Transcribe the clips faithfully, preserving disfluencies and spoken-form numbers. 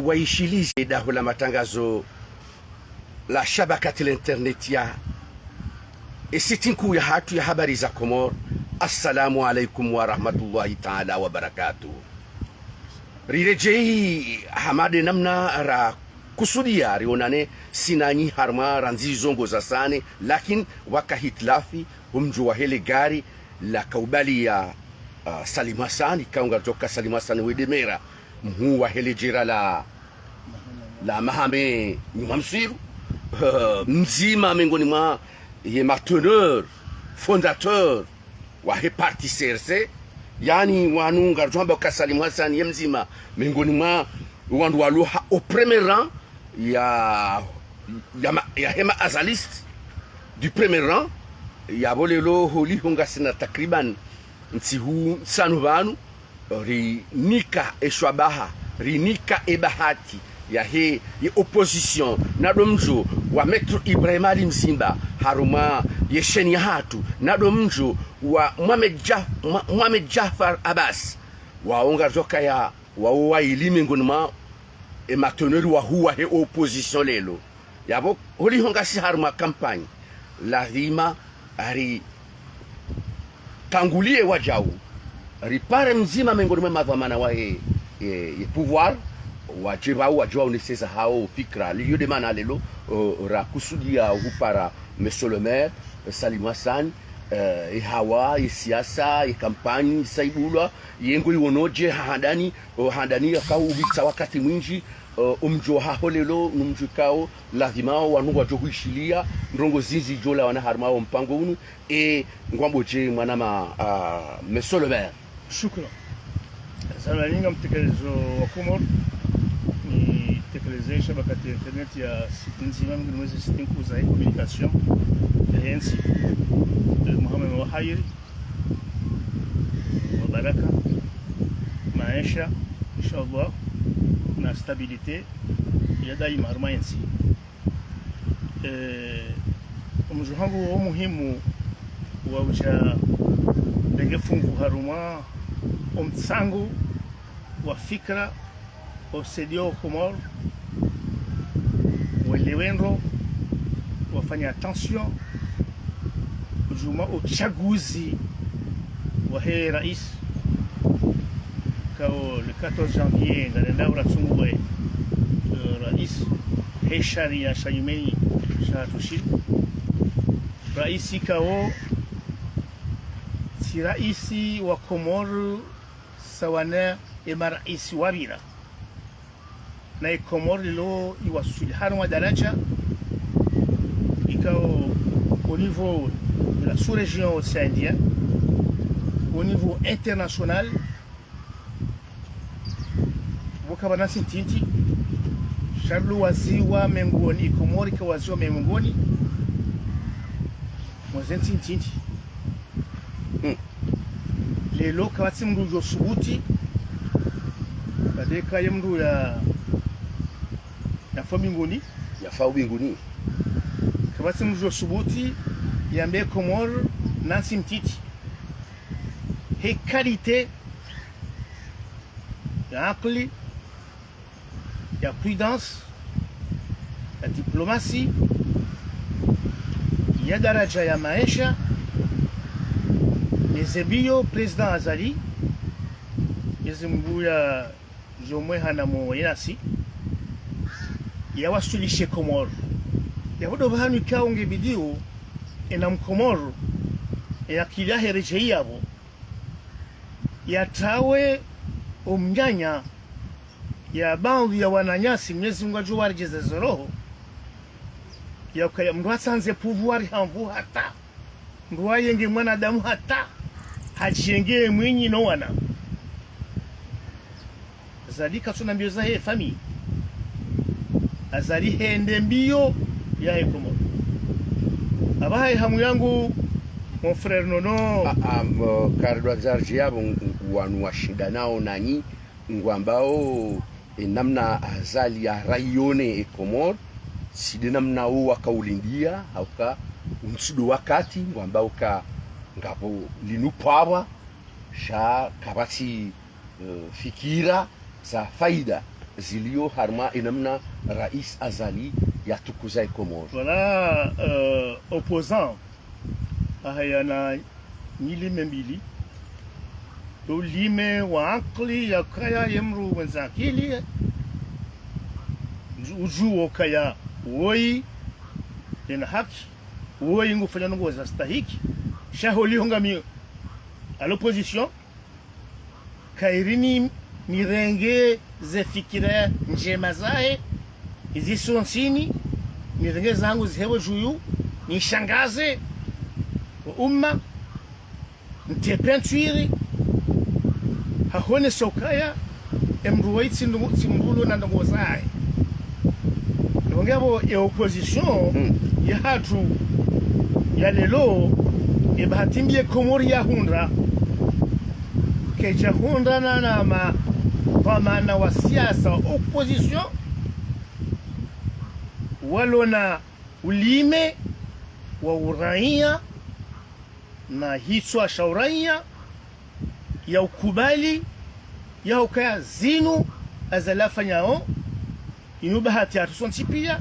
waishilize daho la matangazo la shabakati la internet ya esiti nkuu yahatru ya habari za Komori. Assalamu alaikum warahmatullahi taala wabarakatuh. Riredjeyi hama de namna rakusudia rionane sinanyi harumwa randzi zongo za sane, lakini waka hitilafi, omdjo wahe le gari laka ubali ya, ah, Salim Hassan, ikao ngaridjuao ka Salim Hassan we de mera mhuu wahe le djera la, la Mahame Nyuma Msiru, eh, mdzima mengoni mwa ye ma teneurs fondateurs wahe parti C R C, yaani wanu ngaridjo hamba ka Salim Hassan ye mdzima mengoni mwa wandru walo ha au premier rang ya, ya ma, ya hema azaliste du premier rang. Yapvo leo holiho ngasina takriban ntsihu ntsanu pvanu, rinika eshwabaha, rinika ebahati yahe ye opposition, nado mdjo wa Maître Ibrahim Ali Mzimba harumwa ye chaîne yahatru, nado mdjo wa Mohamed Ja-, Mo-, Mohamed Jafar Abbas, wao ngaridjo kaya wao waili mengoni mwa e ma teneurs wahuu wahe opposition leo. Yapvo holiho ngasi harumwa campagne, lazima ritangulie wadjau, ripare mdzima mengoni mwa madhwamana wahe, e, e pouvoir, wadje pvao wadje waonese zahao fikira. Liyo de mana leo, o, rakusudia hupara Monsieur le maire, e, Salim Hassan, e, e hawa, e siasa, e campagne, saibulwa, yengo iwonodje, ha handani, o, handani yaka upvitsa wakati mwindji, o, omdjo haho leo, no mdjo ikao, lazima wanu wadjo huishilia, ndrongoo zindji zidjo lawana harumwa o mpango unu, e, ngwambo dje mwanama, ah, Monsieur le maire. Shukran. Zana ninga mtekelezo wa Komori, nitekeleze shabakati ya internet ya siti ndzima, mengoni mwa ze siti nkuu za communication, ya hentsi, eh, Mohamed wa hairi, wa baraka, maesha, inshallah, na stabilité ya daima harumwa entsi. Eh, omdjo hangu wo muhimu wa udja ndenge funvu harumwa omtsango wa fikira, obsession Komori, welewe ndro, wafanye attention, udjuma uchaguzi wahe rais, kao le quatorze janvier, ngarendao ratsunguwe, eh, rais, he sharia sha nyumeni sha tushi. Rais kao, tsi rais wa Komori, sawa ne ema rais wapvira. Na e Komori leo iwaswili harumwa daraja ikao au niveau de la sous-région océan Indien, au niveau international, pvoka pvana ntsi ntiti, sha leo waziwa mengoni, e Komori ika waziwa mengoni mwa ze ntsi ntiti. Hmm. Leo kapvatsi mndru udjo subuti, badeka ye mndru ya, yafa mbinguni. Yafa mbinguni. Kapvatsi mndru udjo subuti yambe Komori na ntsi ntiti. He qualité ya akili, ya prudence, ya diplomatie, ya daraja ya maesha, ne ze mbio Président Azali, Mwenyezi Mungu yadjomweha na mwenasi, yawaswilishe Komori. Yapvo ndo pvahanu ikao nge bidiyo, ena Mkomori, ena akili yahe redjeyi yapvo, yatawe omnyanya ya baadhwi ya wananyasi, Mwenyezi Mungu yadjo waredjeze ze roho, ya ukaya mndru yatsandze pouvoir ha nvu hata, mndru yayenge mwanadamu hata, hadjenge mwinyi no wana. Azali katsuna mbio zahe famille. Azali hende mbio yahe Komori. Apvaha ye hamu yangu, mon frère Nono. Ah, ah, mo, karidwa zarji yapvo ng-, ng-, wanu washindanao nanyi, ngwambao, e, namna Azali yaraione e Komori, tsi de namna wo wakaulindia, hauka untsi ndo wakati, ngwambao ka ngapvo linu pvwapvwa, sha kapvatsi, eh, fikira za faida. zilio harumwa enamna Rais Azali yatukuza e Komori. Voilà, euh, opposant ahayana nyilime mbili. Ulime wa akili ya ukaya ye mdru mwenye akili. Uju-, ujuo ukaya woyi yena haki, woyi ngufanya ndrongoo za stahiki. Sha holiho ngami à l'opposition, kayiri ni, nirenge ze fikira ndjema zahe, izi sontsini, nirenge zangu zihewe juyu, nishangaze o umma, nte peinture, hahonesa ukaya, e mdru woyi tsi ndrongoo, tsi mdru ulo na ndrongoo zahe. Ndrongoo yapvo e opposition yahatru ya leo, e bahati mbi ye Komori yahundra, kayidjahundrana na ma, dhwamana wa siasa opposition, walona ulime wa uraiya, na hitswa sha uraiya, ya ukubali, ya ukaya zinu Azali afanyao, inu bahati yahatru sontsi pia,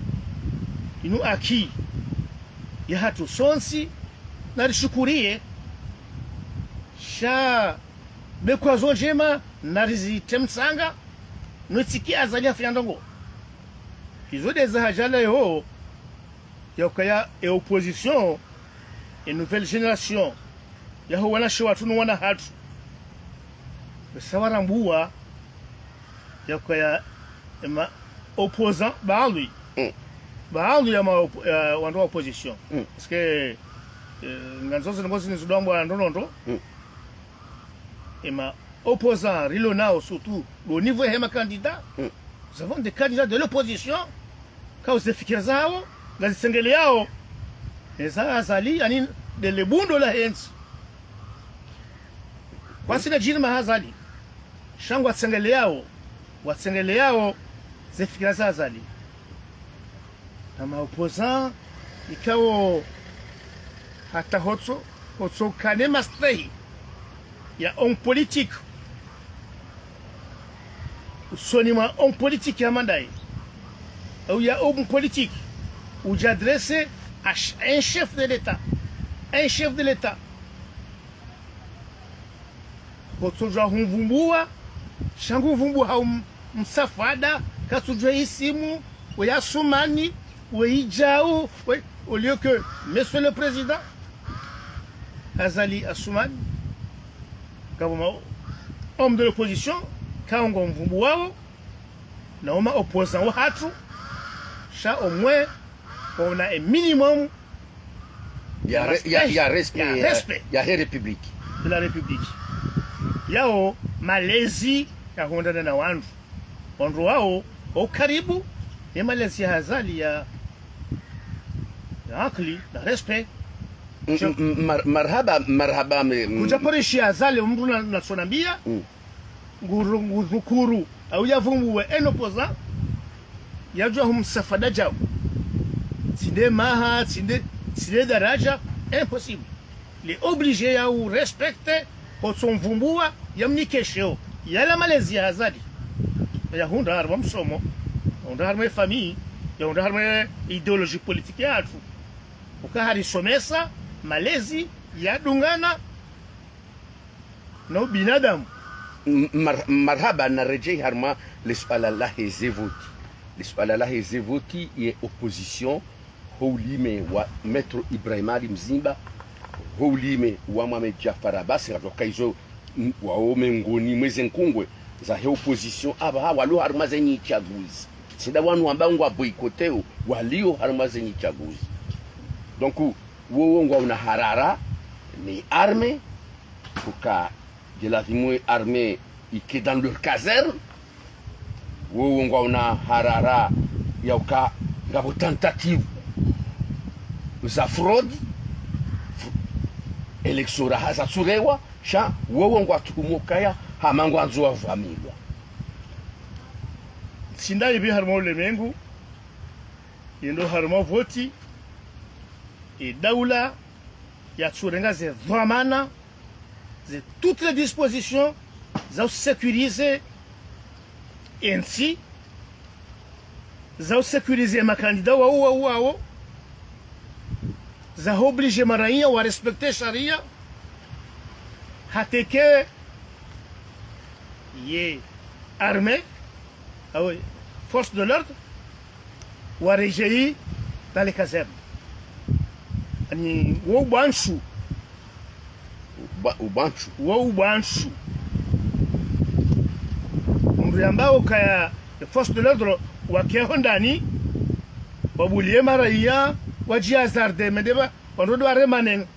inu haki yahatru sontsi, narishukuriye, sha be kwazo ndjema, narizitre mtsanga, no tsi ki Azali afanya ndrongoo. Izo nde za haja leo, ya ukaya e opposition, e nouvelle génération, yaho wanashe watru no wana hatru. Besa warambua, ya ukaya ema opposant, baadhwi. Mm. Baadhwi ya ma op-, ya wandru wa opposition. Mm. Parce que, eh, ngandzo zinu ngozi nizidwambwa ndrongoo ndrongoo. Mm. Ema opposant rilo nao surtout au niveau hema candidat. Mm. Nous avons des candidats de l'opposition. Ka uze fikira zawo, ngazitsengeleao. Eza Azali, yani, nde le bundo lahe ntsi. Kwasina djirima ha Azali. Sha ngwatsengeleao, ngwatsengeleao ze fikira za Azali. Na ma opposant, ikao hata hotso, hotso kane mastehi ya homme politique. Usoni mwa homme politique ya mandaye. Au ya homme politique. Udja adresse à ch-, un chef de l'État. Un chef de l'État. Kotsodjua humvumbua, sha ngu mvumbua ha um-, msafada, katsudjua isimu, we Asumani, we Idjau, we, au lieu que Monsieur le Président, Azali Assoumani, ngapvo ma hommes de l'opposition, ka ngwa mvumbuao, na oma opposants wahatru, sha au moins, waona un minimum ya, ya re-, ya, respect, ya respect, ya, ya respect yahe République. De la République. Yao malezi yahundrana na wandru. Wandru wao, wa ukaribu, ne malezi ya Azali ya, ya akili, na respect. Mm, mm, mm, mar-, marahaba, marahaba, me, mm. Kudja poreshi ya Azali, mndru na, na tsonambia, mm. Nguru, ngudhukuru, au yavumbuwe un opposant, yadjua humsafada djau. Tsi nde maha, tsi nde, tsi nde daraja, impossible. Il est obligé ya u respecter, hotso mvumbua, ya mnikesheo. Yala malezi ya Azali. Yahundra harumwa msomo, yahundra harumwa famille, yahundra harumwa idéologie politique yahatru. Uka harisomesa, malezi, yadungana, no binadamu. M-, mar-, marahaba, naredjei harumwa le suala lahe ze voti. Le suala lahe ze voti ye opposition, ho ulime wa Maître Ibrahim Ali Mzimba, ho ulime wa Mohamed Djaffar Abbas, ngatoka izo, m-, wao mengoni mwa ze nkungwe zahe opposition, aba ha walio harumwa ze nyitsaguzi. Tsi nda wanu wamba ngwa boycotteo, walio harumwa ze nyitsaguzi. Donc, wowo ngwaona harara, ni armée, uka, de la vie mwe armée ike dans leur caserne. Wowo ngwaona harara ya uka ngapvo tentative za fraude, fr-, élection raha zatsurewa, sha wowo ngwatuhumo kaya hama ngwandzo wavamilwa. Tsi nda ipvi harumwa ulemengu, yendo harumwa voti, e daula yatsurenga ze dhwamana, ze toutes les dispositions za u sécuriser entsi, Za usécuriser makandida wao, wao, wao. Za obliger maraiya wa respecter sharia. Hata eka ye armée, ah oui, force de l'ordre, waredjeyi dans les casernes. Yaani, wo ubwantshu. Uba-, ubwantshu. Wo ubwantshu. Mndru yambao ukaya force de l'ordre wake ho ndani, wabuliye maraiya, wadji hasarder, mende ba, wandru ndo waremane,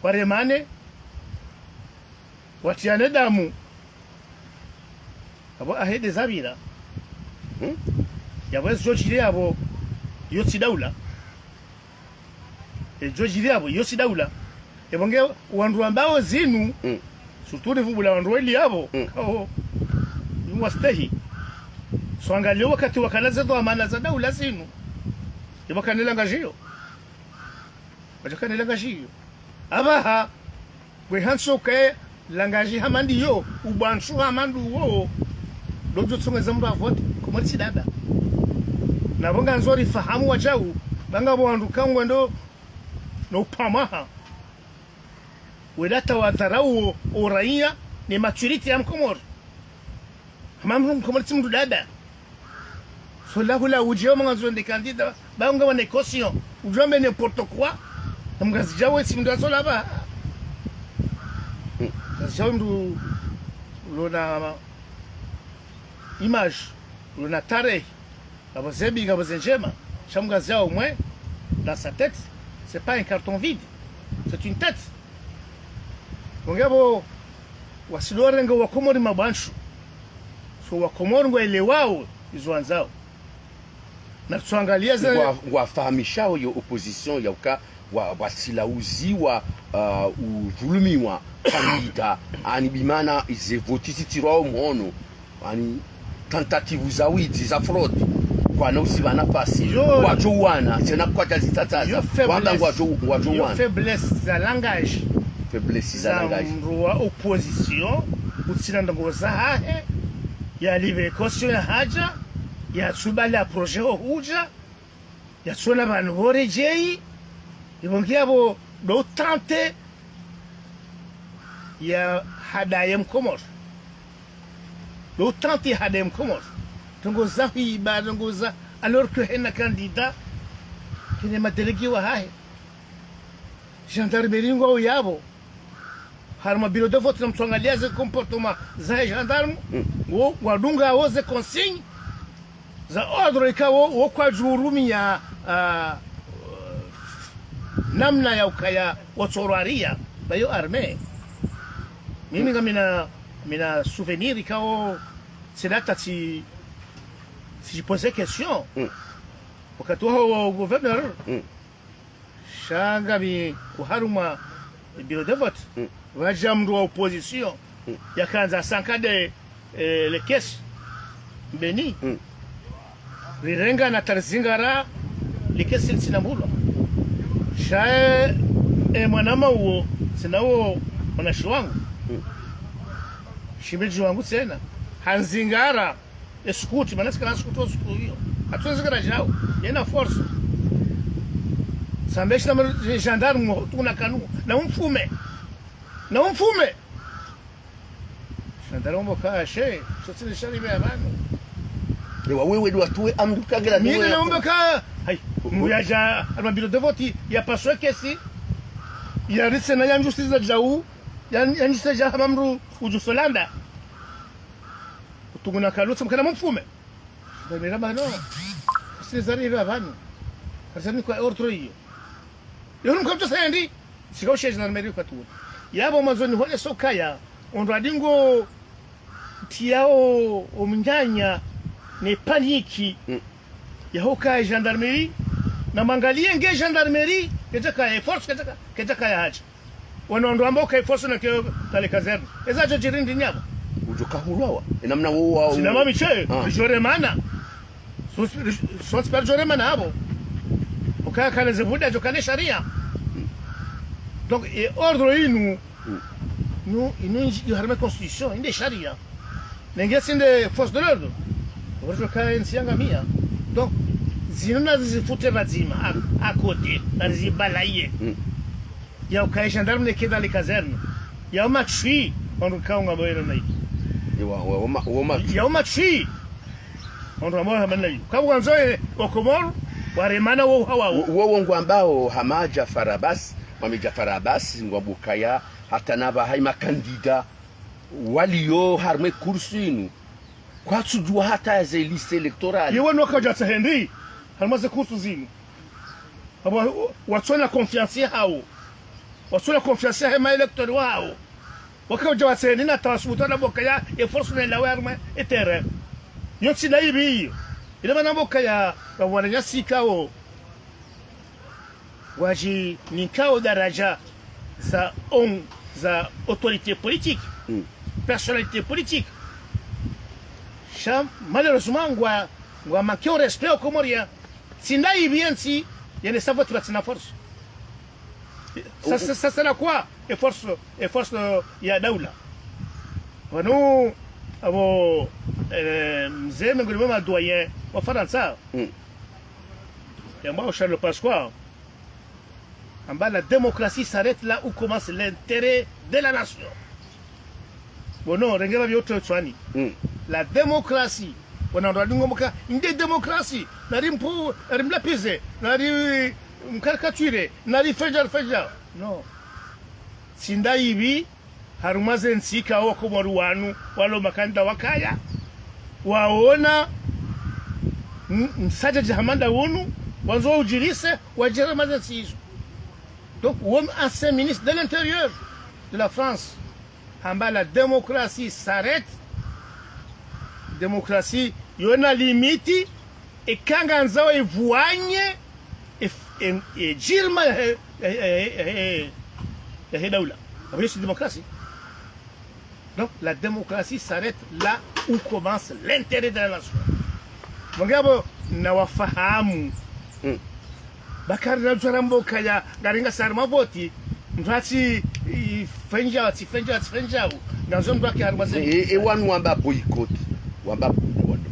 waremane, watriyane damu. Apvo ahende zapvira. Hmm? Yapvo ezidjo djiri apvo, iyo tsi daula. Edjo djiri apvo, iyo tsi daula. Epvo nge wandru wambao zinu, Mm. surtout ripvubula wandru weli apvo, Mm. kao, ni wastehi. Swangaliyo wakati wakana ze dhwamana za daula zinu. Epvo kana le langage iyo. Wadja kana le langage iyo. Apvaha, kwe hantsi ukaye langage hama ndiyo, ubwantshu hama nduwo, ndo udjo tsongeza mndru avote, Komori tsi dada. Na pvo ngandzo rifahamu wadjau, ba ngapvo wandru kangwendo no upvamwaha. Wela hata wadharau o, o raiya, ne maturité ya Mkomori. Hama mndru Mkomori tsi mndru dada. So la hula udjeo mwandzo nde candidat, ba ngawe ne caution. Udjo wambe n'importe quoi. Na Mngazidja we tsi mndru asola ba. Mngazidja we mndru lona image, lona tarehi. Ngapvo zembi, ngapvo zendjema. Sha Mngazidja we au moins, dans sa tête, c'est pas un carton vide. C'est une tête. Pvo ngapvo wasi ndo warenga Wakomori mabwantshu. So Wakomori ngwaelewao izo wandzao. Na tswangaliya ze Ngwa-, ngwafahamishao yo opposition ya uka wa, wasilauziwa, uh, udhulumiwa candidat, yaani bimana ize voti zitirwao mhono, yaani tentative za widzi, za fraude, kwana uziba nafasi, Yo. wadjo wana, tsena kwadja zitsatsaza, Yo faiblesse. wamba ngwadjo, ngwadjo Yo wana. faiblesse za langage. Faiblesse za Za langage. mndru wa opposition, utsina ndrongo zahahe, yalipve caution yahadja, yatsubali ya projet ho hudja, yatsona pvanu pvo redjeyi, ipvo ngiya pvo ndo tenter ya hadaye Mkomori. Ndo tenter ya hadaye Mkomori. Ndrongo za hwiba, ndrongo za, alors que hena candidat, kene madélégué wahahe. Gendarmerie ngwao yapvo. Harumwa bureau de vote na mtswangaliya ze comportement za gendarme, Mm. wo wadungao ze consigne, za ordre ikao, wo kwadjurumiya, ah, namna ya ukaya watsorwariya, ba yo armée. Mimi ngamina, mina souvenir ikao, tsina hata tsi, tsi poser question. Mm. Wakati wa, wa gouverneur, Mm. Sha ngami oharumwa bureau de vote. Mm. Pvadja mndru wa opposition. Mm. Yakandza saccagé, eh, le caisse. Mbeni. Mm. Rirenga na tarizingara le caisse litsina mbulwa. Sha, eh, mwanama uwo, tsina uwo mwanashe wangu. Mm. Shimedji wangu tsena. Hanzingara. Eskuti, mana tsikana eskuti o suku iyo. Atsuwe zikana djau. Yena force. Sambe shina mwe gendarme ngo, tukuna kanu. Na umfume. Na umfume. Gendarme mbo kashe. Sotsile shari be abanu. Ewa, wewe ndo watuwe amdu kagela. Mine na umbe ka. Hai. Muyadja, harumwa bureau de vote, ya paswe caisse. Ya ritse na ya ndjusi za djau. Ya, ya ndjusi za hama mndru udjuso landa. Utukuna kalu tsi mkana mumfume. Ndamira bano. Sezari iba bano. Karisani kwa ordre iyo. Yo mkamtsa sendi. Sika ushe gendarmerie katuwe. Yapvo mwandzoni hole sokaya. Ondro adingo tiyao omnyanya ne panique. Mm. Yahoka gendarmerie. Na mangaliye nge gendarmerie. Kedjaka ya force, kedjaka, kedjaka ya hadja. Wano ndo ambao ka force na ke tale caserne. Eza djo djiri ndi nyabo. Udjo kahulwawa. Enamna wo wa. Sina mami che, Ah. ridjoremana. Sos, sos par djoremana apvo. Oka kale ze vuda djo kale sharia. Donc, e ordre inu, Mm. nu, inu ndji, yo harumwa constitution, inde sharia. Nenge sinde force de l'ordre. Ordre ka entsi yangamia. Donc, zinu nazizifute pvadzima, à, à côté, nazizibalaye. Mm. Ya ukaya gendarme neke dans les casernes. Ya umatswi, wandru kaunga boyero nayi. Iwa, wa, wa, ma, wa, ma, Ya umatswi. Wandru ambao hamana nayi. Kabu wandzo e, o Komoro, waremana wo hawawo. Wo, wo, wo ngwambao hama Djafar Abbas, Mohamed Djafar Abbas, ngwambao ukaya, hata na pvaha e makandida waliyo harumwa e kursu inu. Kwatsudjuwa hata ya ze liste électorale. Yewe no kaudja tsaha hindri, harumwa ze kursu zinu. Abo, watsona confiance yahawo. Watsona confiance yahe ma électeurs wahawo. Wakaudja watsaha hindri na tawasubutu na boka ya e force na ilawe harumwa e terrain. Yo tsi na ibi iyo. Ile mana boka ya, ya wananyasi kawo. Wadjinika o daraja za on, za autorité politique, Mm. personnalité politique. Sha, malheureusement, ngwa, ngwa manquer o respect o Comorien. Tsi nda ibi yentsi, yende sa vote pvatsina force. Ça, ça, ça sert à quoi ? E force, e force, euh, ya daula. Pvanu, abo, eh, mze mengoni mwa ma doyens wa Farantsa. Mm. Yamba o Charles Pasqua, amba la démocratie s'arrête là où commence l'intérêt de la nation. Bon, non, renge ba bioto tswani. Mm. La démocratie, wana ndo adungo mka, nde démocratie, nari mpu, nari mlapize, nari mcaricature, nari fedja, fedja. Non. Tsi nda ibi, harumwa ze ntsi ka o Komori wanu, walo makandida wakaya, waona, m-, msadjadja hama nda unu, wandzo udjirise, wadjire harumwa ze ntsi izo. Donc, wo ancien ministre de l'Intérieur de la France, hamba la démocratie s'arrête, démocratie, yona limite, eka ngwandzo ipvwanye, e, e, e, djirma, e, e, e, e, e, e, daula. Abo yo tsi démocratie. Donc, la démocratie s'arrête là où commence l'intérêt de la nation. Mwange abo, na wafahamu. Mm. Bakari na djwara mboka ya, ngaringa sari mavoti, mndru atsi, i, fenja, atsi fenja, atsi fenja, ngazo mndru ake harumwa ze. E, e, wanu wamba boycott, wamba, wanu,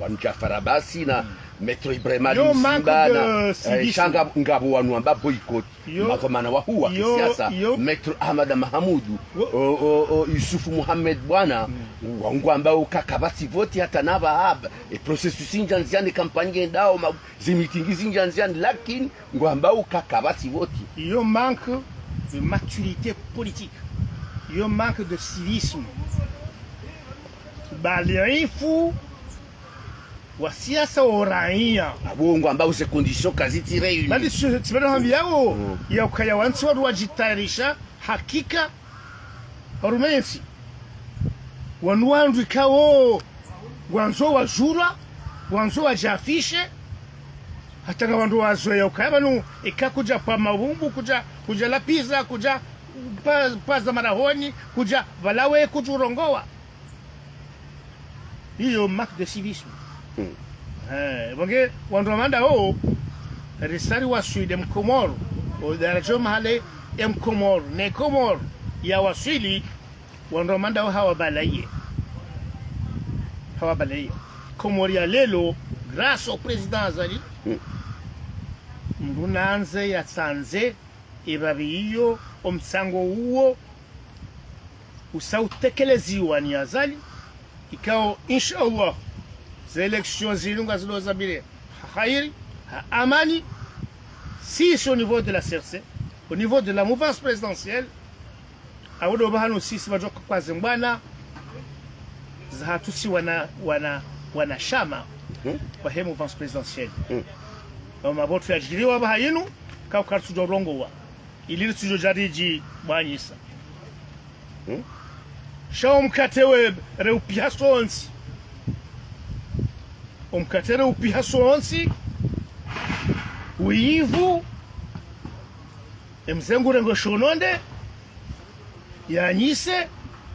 wanu Djafar Abbas na Maître Ibrahim Ali Msimba na, eh, sha nga, ngapvo wanu wamba boycott. Yo, madhwamana wahuu wa kisiasa, yo, Maître Ahmada Mahamudu, wo, o, o, o, Yusufu Muhammad Bwana, wa, ngwamba uka kapvatsi voti hata na pvahaba. E processus indja ndziani, kampanyi ngendao, ma, ze meeting zindja ndziani, lakini ngwamba uka kapvatsi voti. Yo manque de maturité politique. Yo manque de civisme. Balaifu wa siasa o raia. Abo ngwamba uze conditions kazitsi réunies. Badi tsi, tsi bado hambi yawo, mm, ya ukaya wantsi wandru wadjitayarisha, hakika, harumwa entsi. Wanu wandru ikao, ngwandzo wadjulwa, ngwandzo wadjiafishe, hata nga wandru wazoweya ukaya pvanu, ika kudja pva mabumbu, kudja, kudja lapiza, kudja pa, paza marahoni, kudja pvalawe, kudja urongowa. Iyo manque de civisme. Mm. Eh, pvwange wandru wa manda o, risari waswili e Mkomoro, o daraja mahale e Mkomoro, ne Komoro ya waswili, wandru wa manda o hawabalaye. Hawabalaye. Komoro ya leo, grâce au président Azali, mm, mndru nandze yatsandze, e pvapvi iyo, o mtsango uwo, usa utekeleziwa ni Azali, ikao, inshallah, ze élections zinu ngazilo zapvire ha khairi, ha amani, sisi au niveau de la C R C, au niveau de la mouvance présidentielle, awo ndo pvahanu sisi pvadjo ka kwaze mbwana, zahatru si wana, wana, wanashama, mhm, wahe mouvance présidentielle. Mhm. Au mavotu yadjiriwa pvahanu, ka ukaritsudjo rongowa. Ili ritsudjo djaridji bwanyisa. Hmm? Sha o mkate we, re upiha sontsi. O mkate re upiha sontsi. Uyivu. E mze ngu rengo shononde. Yanyise.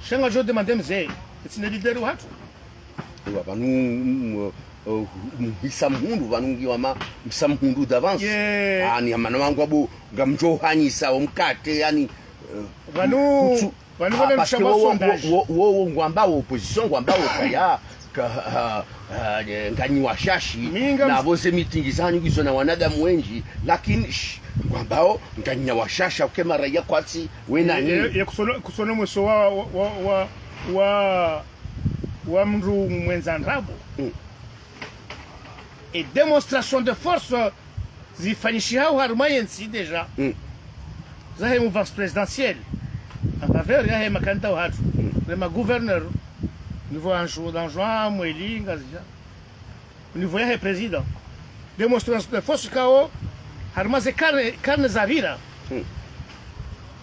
Sha ngadjo demande mze. Etsine leader wahatru. Ewa, pvanu, mm, uh, uh, mhisa mhundru, pvanu ngiwa ma, mhisa mhundru d'avance. Yeah. Ani, amana wangu abo, ngamdjo hanyisa o mkate, yani, uh, pvanu, kutsu, pvanu ah, parce que wo, wo, sondage. Wo, wo, wo, ngwamba wo opposition, ngwamba wo kaya, Ka, ha, ha, eh, nganyi washashi, mi nga na vo ze mitingi zanyu ngizo na wanadamu wendji, lakini, sh-, ngwambao nganyi washashi, uke maraya kwatsi, wena ye, ye, nini? Ye kusono, kusono mweso wa, wa, wa, wa, wa, wa mndru mwendza ndrabo. Mm. E démonstration de force zifanyishihao harumwa yentsi déjà. Mm. Zahe mouvance présidentielle, en faveur yahe makandida wahatru. Mm. Rema gouverneur, niveau Anjou, d'Anjouan, Mwali, Ngazidja. Niveau yahe président. Démonstration de force kao, harumwa ze karne, karne zapvira. Mm.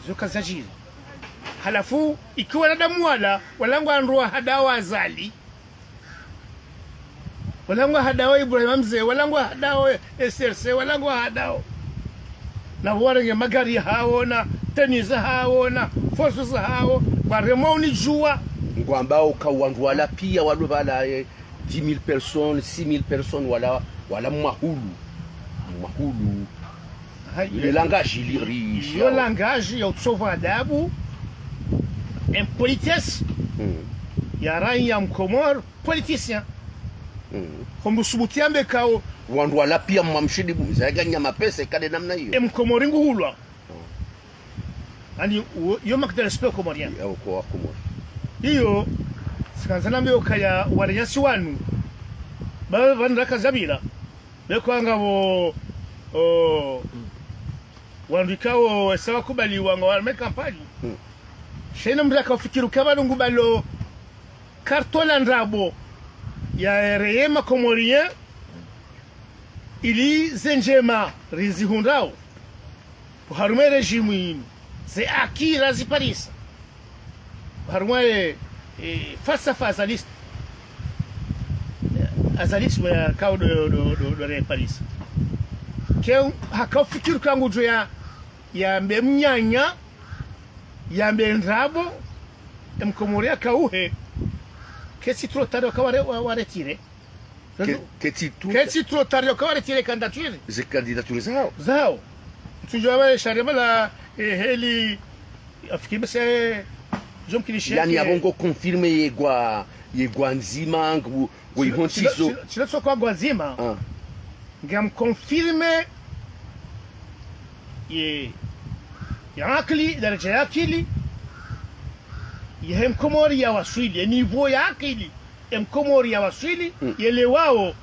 Zo kazadjiri. Halafu, ikiwa wanadamu wala, wala ngwandrwa hadawa Azali. Wala ngwahadao Ibrahima Mze, wala ngwahadao S R C, wala ngwahadao. Na warenge magari yahao, na tenue zahao, na forces zahao, waremwa unijua. Ngwambao ka wandru wala pia walo pvala, eh, dix mille personnes, six mille personnes, wala, wala mwahulu. Mwahulu. Ha, le langage li riche, yo, langage ya utsovu adabu, impolitesse, mm, ya raia mkomori, politicien. Mm. Kombo subuti yambe kao. Wandru wala pia mwamshidi bu-, zaganya mapesa, kade namna iyo. E mkomori nguhulwa. Mm. Ani, wo, yo manque de respect aux Comoriens. Ya, kwa Komori. Iyo, tsikandza nambe okaya wariyasi wanu. Ba, ba ndraka zapvira. Be kwanga wo, o, wandru ikao, esa wakubali wanga wareme kampanyi. Mm. Shene mndru akaufikiri ukaya pvanu ngubalo carton la ndrabo ya reyema Comorien, ili ze ndjema rizihundrao. Oharumwa e régime inu, ze haki raziparisa. Oharumwa e, e, falsafa azaliste. Azalisme yakao ndo, ndo, ndo, ndo reparisa. Ke hakaufikiri ukaya ngudjo ya, yambe mnyanya, yambe ndrabo, e mkomori yakauhe, ketsi trop tard waka ware-, wa-, waretire. Ke-, ketsi trop, ketsi trop tard waka waretire candidature. Ze candidature zao. Zao. Mtsudjuwa wale sharia bala, eh, heli, afikiri bese, jom kini sheke. Yani, abo ngo confirmé yegwa, yegwa ndzima, ngu-, ngo ihontsizo. Shilo, shilo, shilo tsokwa gwa ndzima. Ah. Ngam confirmé ye, ye akili, daraja ya akili, ye he mkomori yawaswili, ye niveau ya akili, ye mkomori yawaswili, mm, yelewao.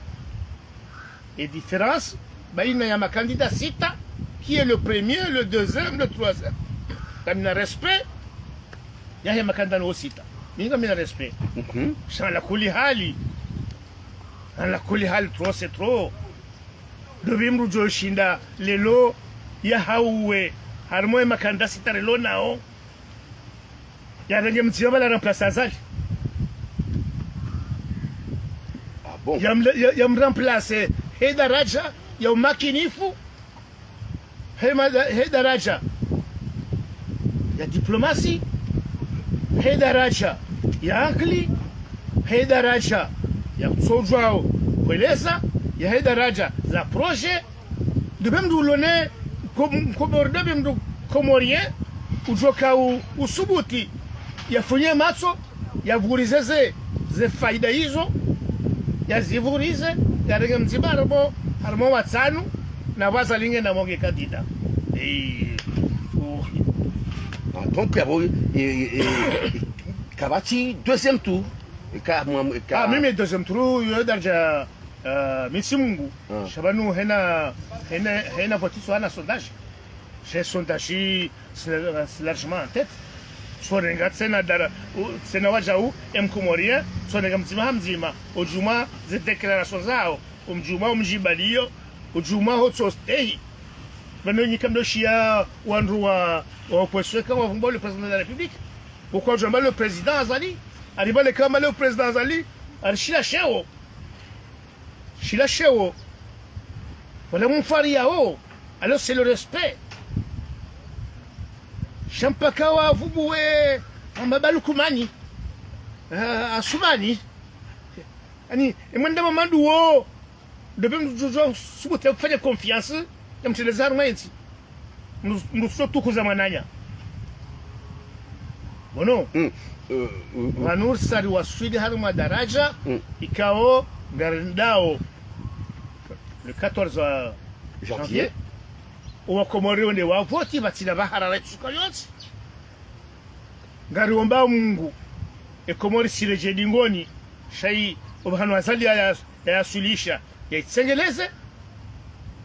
E différence baina ya makandida sita, qui est le premier, le deuxième, le troisième. Ngamina respect yahe makandida no sita. Mi ngamina respect. Mhm. Sha ala kulli hali. Ala kulli hali, trop c'est trop. Ndo pvi mndru djo shinda leo yahauwe harumwa e makandida sita rilo nao, yarenge mdzima bala remplace Azali. Ah bon? Yam-, ya-, yamremplace he daraja ya umakinifu, he ma-, he daraja ya diplomasi, he daraja ya akili, he daraja ya kutsodjwao kueleza, ya he daraja za projet. Ndo pvi mndru ulone, ko-, ko-, ndo pvi mndru Comorien, udjoka u-, usubuti, yafunye matso, yavurize ze, ze faida izo, yazivurize, yarenge mdzima harumwa, harumwa watsanu, na wazalinge na monge candidat. Eh, oh. Ah, donc, yabo, eh, eh, eh, kapvatsi deuxième tour. Eka, mwa, eka. Ah, mimi deuxième tour, yo daraja, euh, mi tsi Mungu. Ah. Sha pvanu hena, hena, hena vote iso hana sondage. J'ai sondage, c'est, c'est largement en tête. Tsorenga tsena dara, u-, tsena wadjau, e mkomorien, tsorenga mdzima ha mdzima. Udjuma ze déclaration zao, umdjuma umdjibaliyo, udjuma hotso stehi. Pvanu nyika mdoshiya wandru wa, wa opposition ka wavumba le président de la République. Pourquoi djwamba le président Azali? Ari pvale kamba le président Azali, ari shila sheo. Shila sheo. Wala mfari yao. Alors c'est le respect. Sha mpaka wavubuwe amba ba Lukumani. Ah, Asumani. Ani, e mwenda Mamadu wo. Ndo pvi mndru djo subuti ya kufanya confiance, yamteleza harumwa entsi. Mndru, mndru tso tukuza mwananya. Bono. Mm. euh, euh, euh, pvanu risa riwaswili harumwa daraja, mm, ikao ngarendao le quatorze janvier. Janvier. Owakomori wende wavoti, pvatsina pvahara la itsuka yontsi. Ngariomba Mungu, e Komori isiredjei dingoni, sha yi, opvahanu Azali ya, ya, yayaswilisha, yaitsengeleze,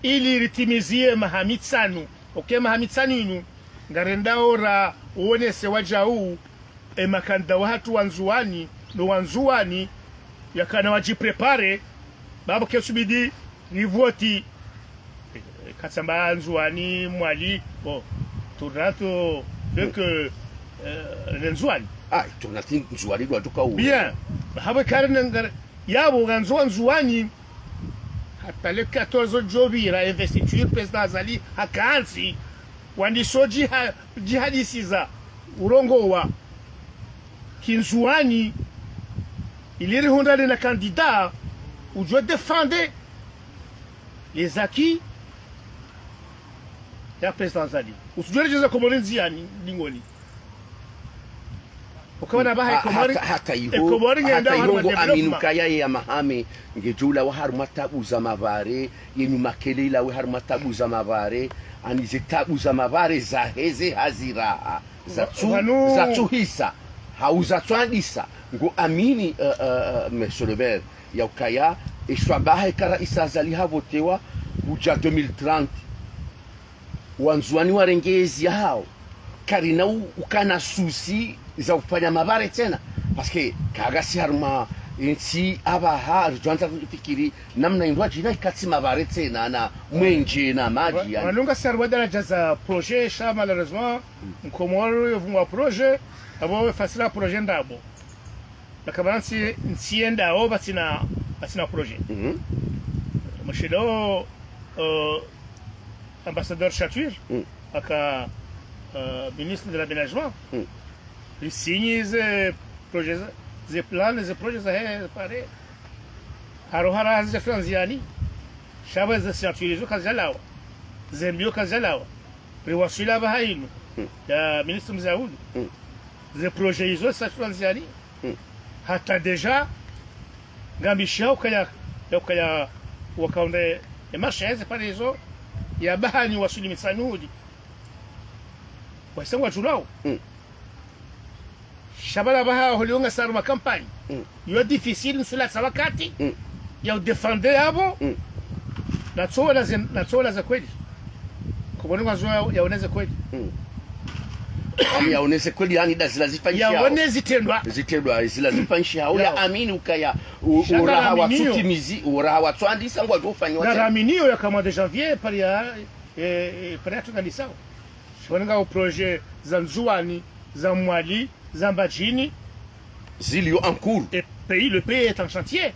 ili ritimizie maha mitsanu. Oke maha mitsanu inu, ngarendao ra uonese wadjau, e makandida wahatru wa Ndzuani, no wa Ndzuani, yakana wadjiprépare, babo kesubidi rivoti. Katsamba Ndzuani, Mwali, bon, tournante, vu que, euh, ne Ndzuani. Ah, tournante Ndzuani, doit tout cas. Bien. Hapvo kari nengare, yapvo ngandzo Ndzuani, hata le quatorze djopvira investiture, président Azali hakantsi, wandiso djiha-, djihadisiza, urongowa Kindzuani, ili rihundrane na candidat udjo défendre les acquis ya président Azali. Utsudjo redjeza Komori ndziani, dingoni. Ukawana pvaha e Komori, hata, hata iho, e Komori ngenda hata iho ngo aminu développement. Kaya ye ya mahame, ngedjo ulawa harumwa tabu za mavare, yenu makelele we harumwa tabu za mavare, ani ze tabu za mavare zaheze haziraha. Zatsu-, pvanu zatsuhisa, hau zatsuandisa, ngo amini, euh, euh, euh, Monsieur le maire, ya ukaya, e shwabaha eka raisi Azali havotewa, hudja deux mille trente. Wandzuani warenge ezi yahao. Karina u-, ukana souci za ufanya mavare tsena. Parce que kagasi harumwa entsi apvaha, ridjwandza kufikiri namna indru adjina ikatsi mavare tsena, na mwenje, na madji, wa-, yani. Wanunga sari wa daraja za projet, sha malheureusement, Mkomori yo vungwa projet, apvo fasira projet ndrabo. Na kama ntsi, ntsi yendao pvatsina, pvatsina projet. Mhm. Mshindo, euh, ambassadeur Chature, mm, aka, euh, ministre de l'aménagement, mm, risinyi ze projet za, ze plan, ze projet zahe, pare. Haro hara hazi za finanziani, sha pvo ze signature izo kazidjalawa, ze mbio kazidjalawa. Riwaswili apvaha inu, mm, ya ministre Mzaudu. Mm. Ze projet izo sa finanziani. Mm. Hata déjà, ngambishao ukaya, ya ukaya wakaonde e marché eze pare izo, ya pvahanu waswili mitsanu hudi. Wahisa ngwadjulao. Mm. Sha pvala pvaha holiho ngasi harumwa campagne. Mm. Yo difficile, nsulatsa wakati, mm, ya udéfendre yapvo. Mm. Natsoona ze, natsoona ze kweli. Komori ngwandzo ya, yaone ze kweli. Mm. Ani yaone ze kweli, yani nda zila zifanyishiha. Yaone zitrendwa. Zitrendwa, zila zifanyishiha. Ya. Ya amini ukaya, u-, sha uraha ngaraminio. Watsutimizi, uraha watsuandisa ngwadjo ufanya wa tsena. Ngaraminio yaka mois de janvier, pare ya, eh, eh, pare ya tungandisao. Sha pvanu ngao projet za Ndzuani, za Mwali, za Mbadjini. Zilio en cours. Et pays, le pays est en chantier.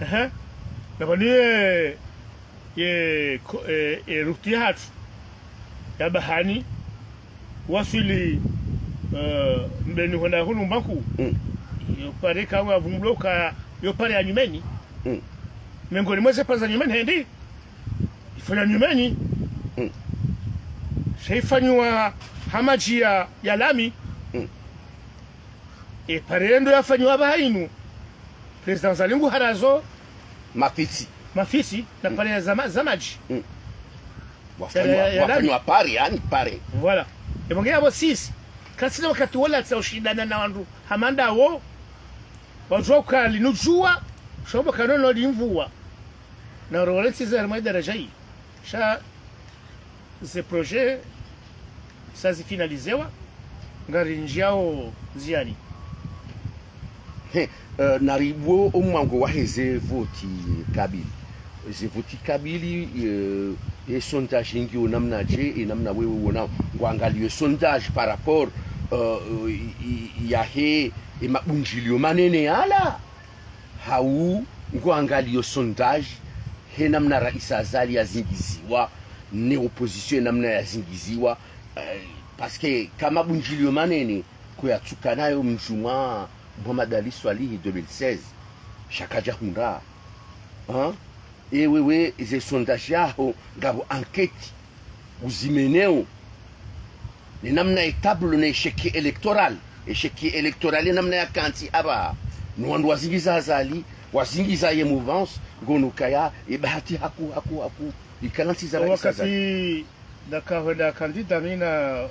Ehe. Na pvanu ye, ye, ko-, eh, eh, route yahatru ya pvahanu waswili, euh, Mbeni hwenda hunu Mbanku. Mm. Yo pare kawa vumbuloka, yo pare ya nyumeni. Mm. Mengoni mwa ze pare za nyumeni hendi. Ifanywa nyumeni. Mm. Sha ifanywa ha madji ya, ya lami. Mm. E pare ndo yafanywa pvaha inu. Président Azali ngu harazo. Mafitsi. Mafitsi, na, mm, pare ya za ma-, za madji. Mm. Ya, ya, ya, ya lami. Wafanywa pare, yani pare. Voilà. Epvo nge yapvo sisi, katsina wakati wola tsa ushindana na wandru hama ndawo. Wadjuwa ukaya linu djuwa, sha pvo kanono limvua. Na ro wale ntsi za harumwa idaraja yi. Sha ze projet sa zifinalizewa, ngarindjiao ndziani. He, eh, naribuo omwango wahe ze voti kabili. Ze voti kabili, eh, e sondage ngiyo namnadje, e namna wewe wonao. Ngwangalio e sondage par rapport, eh, i, i, yahe, e mabundjilio manene yala. Hau ngwangalio sondage, he namna Raisi Azali yazingiziwa, ne opposition namna yazingiziwa, eh, parce que kama mabundjilio manene, ko yatsuka nayo mdjumwa Mohamed Ali Soilihi deux mille seize, sha kadja hundra. Hein? E wewe, ze sondage yaho, ngapvo enquête uzimeneo, ne namna e tableau ne échec électoral, Échec électoral namna yakantsi apvaha, no wandru wazingiza Azali, wazingiza ye mouvance, ngono kaya, e bahati haku, haku, haku, ikala ntsi za raisi Azali. Wakati ndaka hwenda candidat mi na,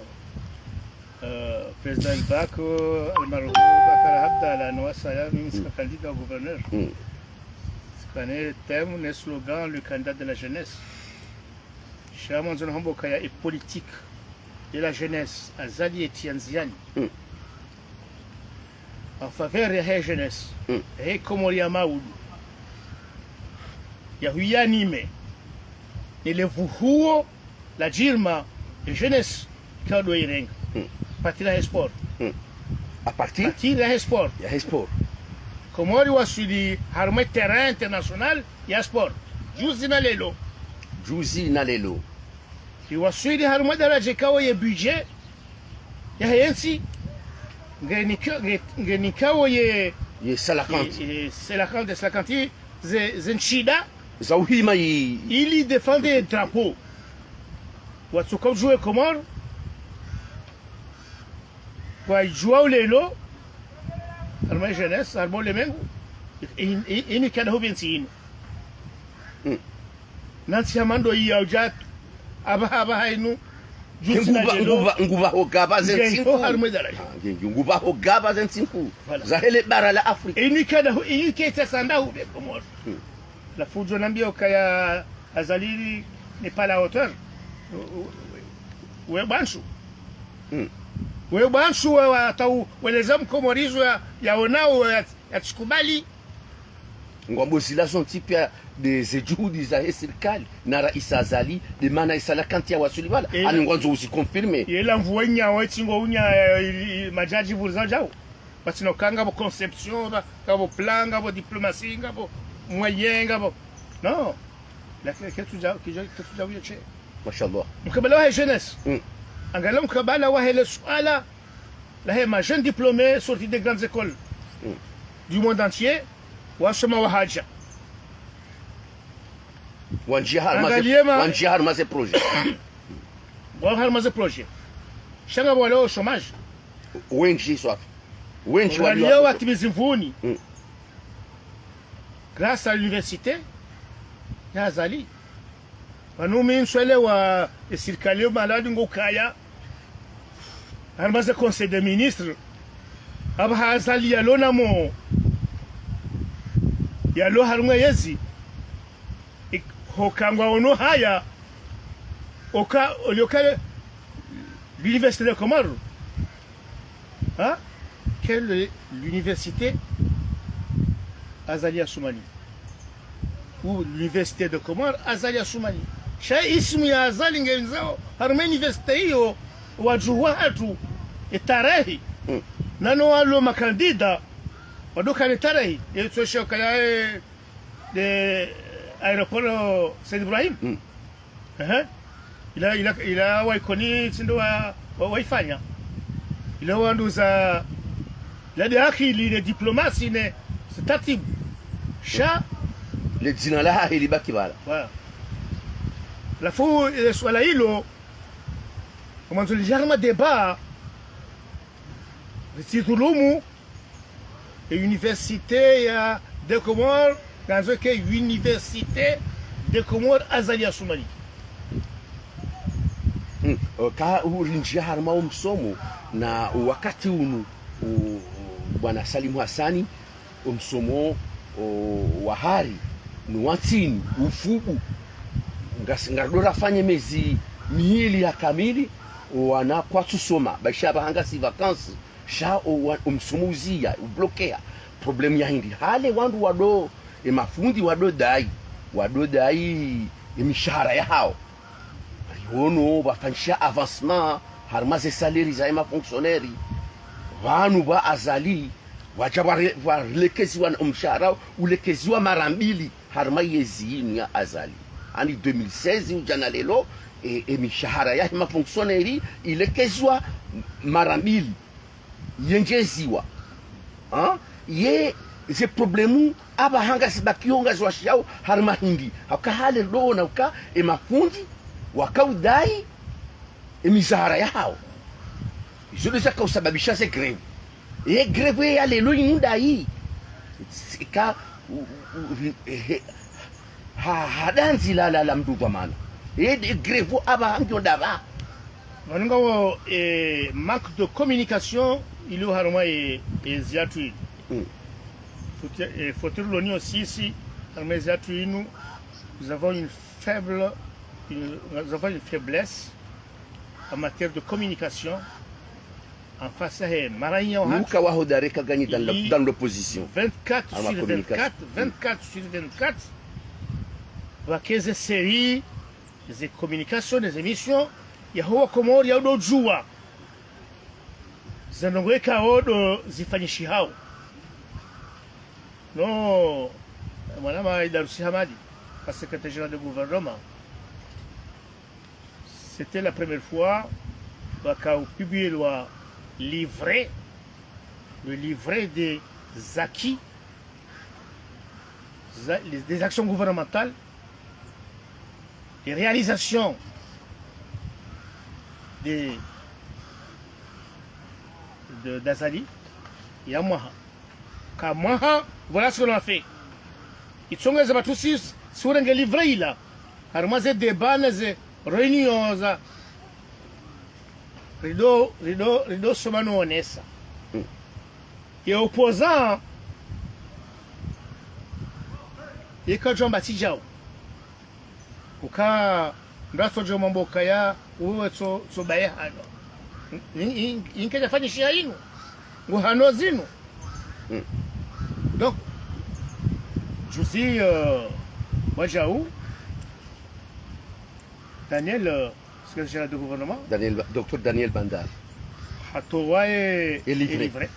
euh, président Elbak, euh, almarhum Bakar Abdallah, no wasaya, mi tsika candidat au gouverneur. Mm. Tsika ne thème, ne slogan, le candidat de la jeunesse. Sha mwandzo nahamba kaya e politique de la jeunesse, Azali yetria ndziani. Mm. En faveur ya he jeunesse. Mm. He Komori ya maudu. Ya huyanime. Ne le vuhuo la jirma, e jeunesse, kado irenga. Mm. Partir ya he sport. Mm. À partir? Partir ya he sport. Ya he sport. Komori waswili harumwa terrain international ya sport. Juzi na lelo. Juzi na lelo. Iwaswili harumwa daraja ikao ye budget ya he ntsi ngenika-, nge-, ngenikao ye, ye salakanti. Ye, ye salakanti, salakanti ze, ze ntsida za uhima i- ili défendre drapeau. Watsuka udjuwe Komori. Kwa idjuwa ulelo, harumwa jeunesse, harumwa ulemengu, i-, i-, i-, inu kada hupvi ntsi inu. Mm. Na ntsi ya mando iya udja, apvaha, apvaha inu, juzi na lelo. Nguva, nguva, nguva ho gaba ze ntsi nkuu. Nge ho harumwa daraja. Ah, nge, nge, nguva ho gaba ze ntsi nkuu. Voilà. Za hele bara la Afrika. Inu kada hu-, inu keta sanda hupvi Komori. Mm. La fujo nambiyo kaya Azali n'est pas à la hauteur. We bwansu. Mm. We bwansu we watau weleza mkomorizo ya, ya onao ya, ya tsikubali. Ngwambo zila zontsi pia de ze juhudi za he sirikali na raisi Azali, de mana isalakanti ya waswili pvala. E- ani ngwandzo uzi confirmer. Yela mvua inyao etsingo unya, eh, i-, i-, majaji vurza djao. Pvatsina uka ngapvo conception, nga-, ngapvo plan, ngapvo diplomatie, ngapvo moyen, ngapvo. Non. La ke-, ketsu dja-, kidja-, ketsu djauya she. Mashallah. Mkabala wa he jeunesse. Mm. Angalia mkabala wa hele suala la he ma jeunes diplômés sortis des grandes écoles, mm, du monde entier, wasoma wahadja. Wandjia harumwa ze, angalia ma- wandjia harumwa ze projet. Wa harumwa ze projet. Sha ngapvo walio chômage. Wendji swafi. Wendji walio, walio watimizi mvuni. Mm. Grâce à l'université ya Azali. Pvanu mi ntswelewa, e sirikali yo maladi ngo kaya. Harumwa ze conseil des ministres. Apvaha Azali yalo namo. Yalo harumwa yezi. Ik-, hoka ngwaono haya. Oka, olioka le, l'université de Comores. Hein? Quelle est l'université Azali Assoumani? Ou l'université de Comores Azali Assoumani? Sha ismu ya Azali nge ndzao, harumwa université iyo, wadjuhu wahatru, e tarehi. Mm. Na no walo makandida, wadoka ne tarehi, e tsoshe kaya, e, de aéroport Said Ibrahim. Mm. Ehe. Ila, ila, ila wa Ikoni tsi ndo wa, wa, waifanya. Ila wandru za, ila de akili, de diplomatie, ne, ze taratibu. Sha. Le dzina lahahe libaki pvala. Voilà. Halafu, ile suala ilo, mwandzo lidja harumwa débat, litsidhulumu, e université ya des Comores, ngandzo ke université des Comores Azali Assoumani. Mm. O, ka urindjia harumwa o msomo na wakati unu, o, o, bwana Salim Hassani, o msomo, o, wa hari, ni wa ntsini, ufubu. Ngas-, ngaridjo rafanye mezi mili ya kamili, o wana kwatsu soma, ba isha pvahanu ngasi vacances, sha o wa-, o msomo uziya, ublokeha. Problème ya hindri? Hale wandru wado, e mafundi wado dai, wado dai e mishahara yahao. Riono, pvafanyisha avancement, harumwa ze salaire za e mafonctionnaire. Pvanu pva Azali, wadja pvare-, pvarekeziwa na o mshahara, ulekeziwa mara mbili. Harumwa yezi yinu ya Azali. Ani deux mille seize udja na lelo, e, e mishahara yahe mafonctionnaire ilekeziwa mara mbili. Yendjeziwa. Ha? Ye, ze problème, apvaha ngasi bakio ngazi washiyao, harumwa hindri. Hauka hale ndo ona uka, e mafundi, waka udai, e mishahara yahao. Izo ndo zaka usababisha ze grève. Ye grève ya lelo inu ndayi. Sika, u-, u-, u-, he, ha, ha dandzi la, la, la mndru kwa mana. Ye de grève aba hangyo ndaba. Wanu ngawo, eh, manque de communication, ilo harumwa ye, ye ziatru inu. Mm. Faut, eh, faut-il l'honneur aussi, ici, harumwa ye ziatru inu, nous avons une faible, une, nous avons une faiblesse en matière de communication. En face, eh, maranya wa hatru. Nuka waho dareka gani dans la, dans l'opposition. Vingt-quatre sur vingt-quatre, vingt-quatre sur vingt-quatre. Pvwake ze série, ze communication, ze émission, yaho wa Komori ya udo djuwa. Ze ndrongoo ikao ndo zifanyishihao. No, mwanama Idarusi Hamadi, ka secrétaire général de gouvernement. C'était la première fois pvwaka upublielwa livret, le livret des acquis, za-, les, des actions gouvernementales, des réalisations de, de, d'Azali, ya mwaha. Ka mwaha, voilà ce qu'on a fait. Itsongeza pvatsu si, si urenge livret ila. Harumwa ze débat na ze réunion za. Rido, rido, rido soma no onesa. Mm. Ye opposant, ye kadjwamba tsi djau. Uka, mndru atsodjo mwambo kaya, uwe tso, tso baye hano. In-, in-, in-, inke djafanyishiha inu. Ngu hano zinu. Mm. Donc, juzi, euh, wadjau, Daniel, euh, secrétaire général de gouvernement. Daniel Ba-, docteur Daniel Bandar. Hatowa ye, ye livret. Ye livret.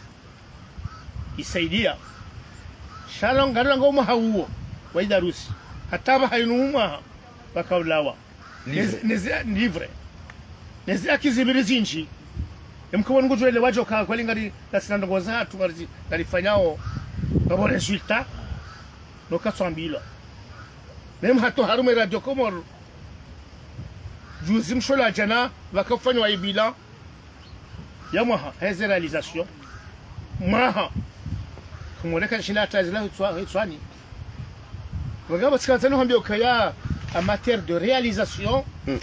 Isaidia. Sha lo ngarilo ngo mwaha uwo wa Idarusi. Hata pvaha inu mwaha pvaka ulawa. Livret. Nezi, nezi, livret. Nezi acquis zibili zindji. Emkomo ngudjo elewa djo ka kweli ngari, ngasina ndrongoo zahatru ngari, ngarifanyao. Ngapvo résultat. No katswambilwa. Même hata harumwa Radio Comores. Juzi mshola djana, pvaka ufanywa ye bilan ya mwaha, heze réalisation. Mwaha. Kumwoneka shina hata zila hitswa-, hitswani. Wangapvo tsikandza no hambia ukaya, en matière de réalisation, mm,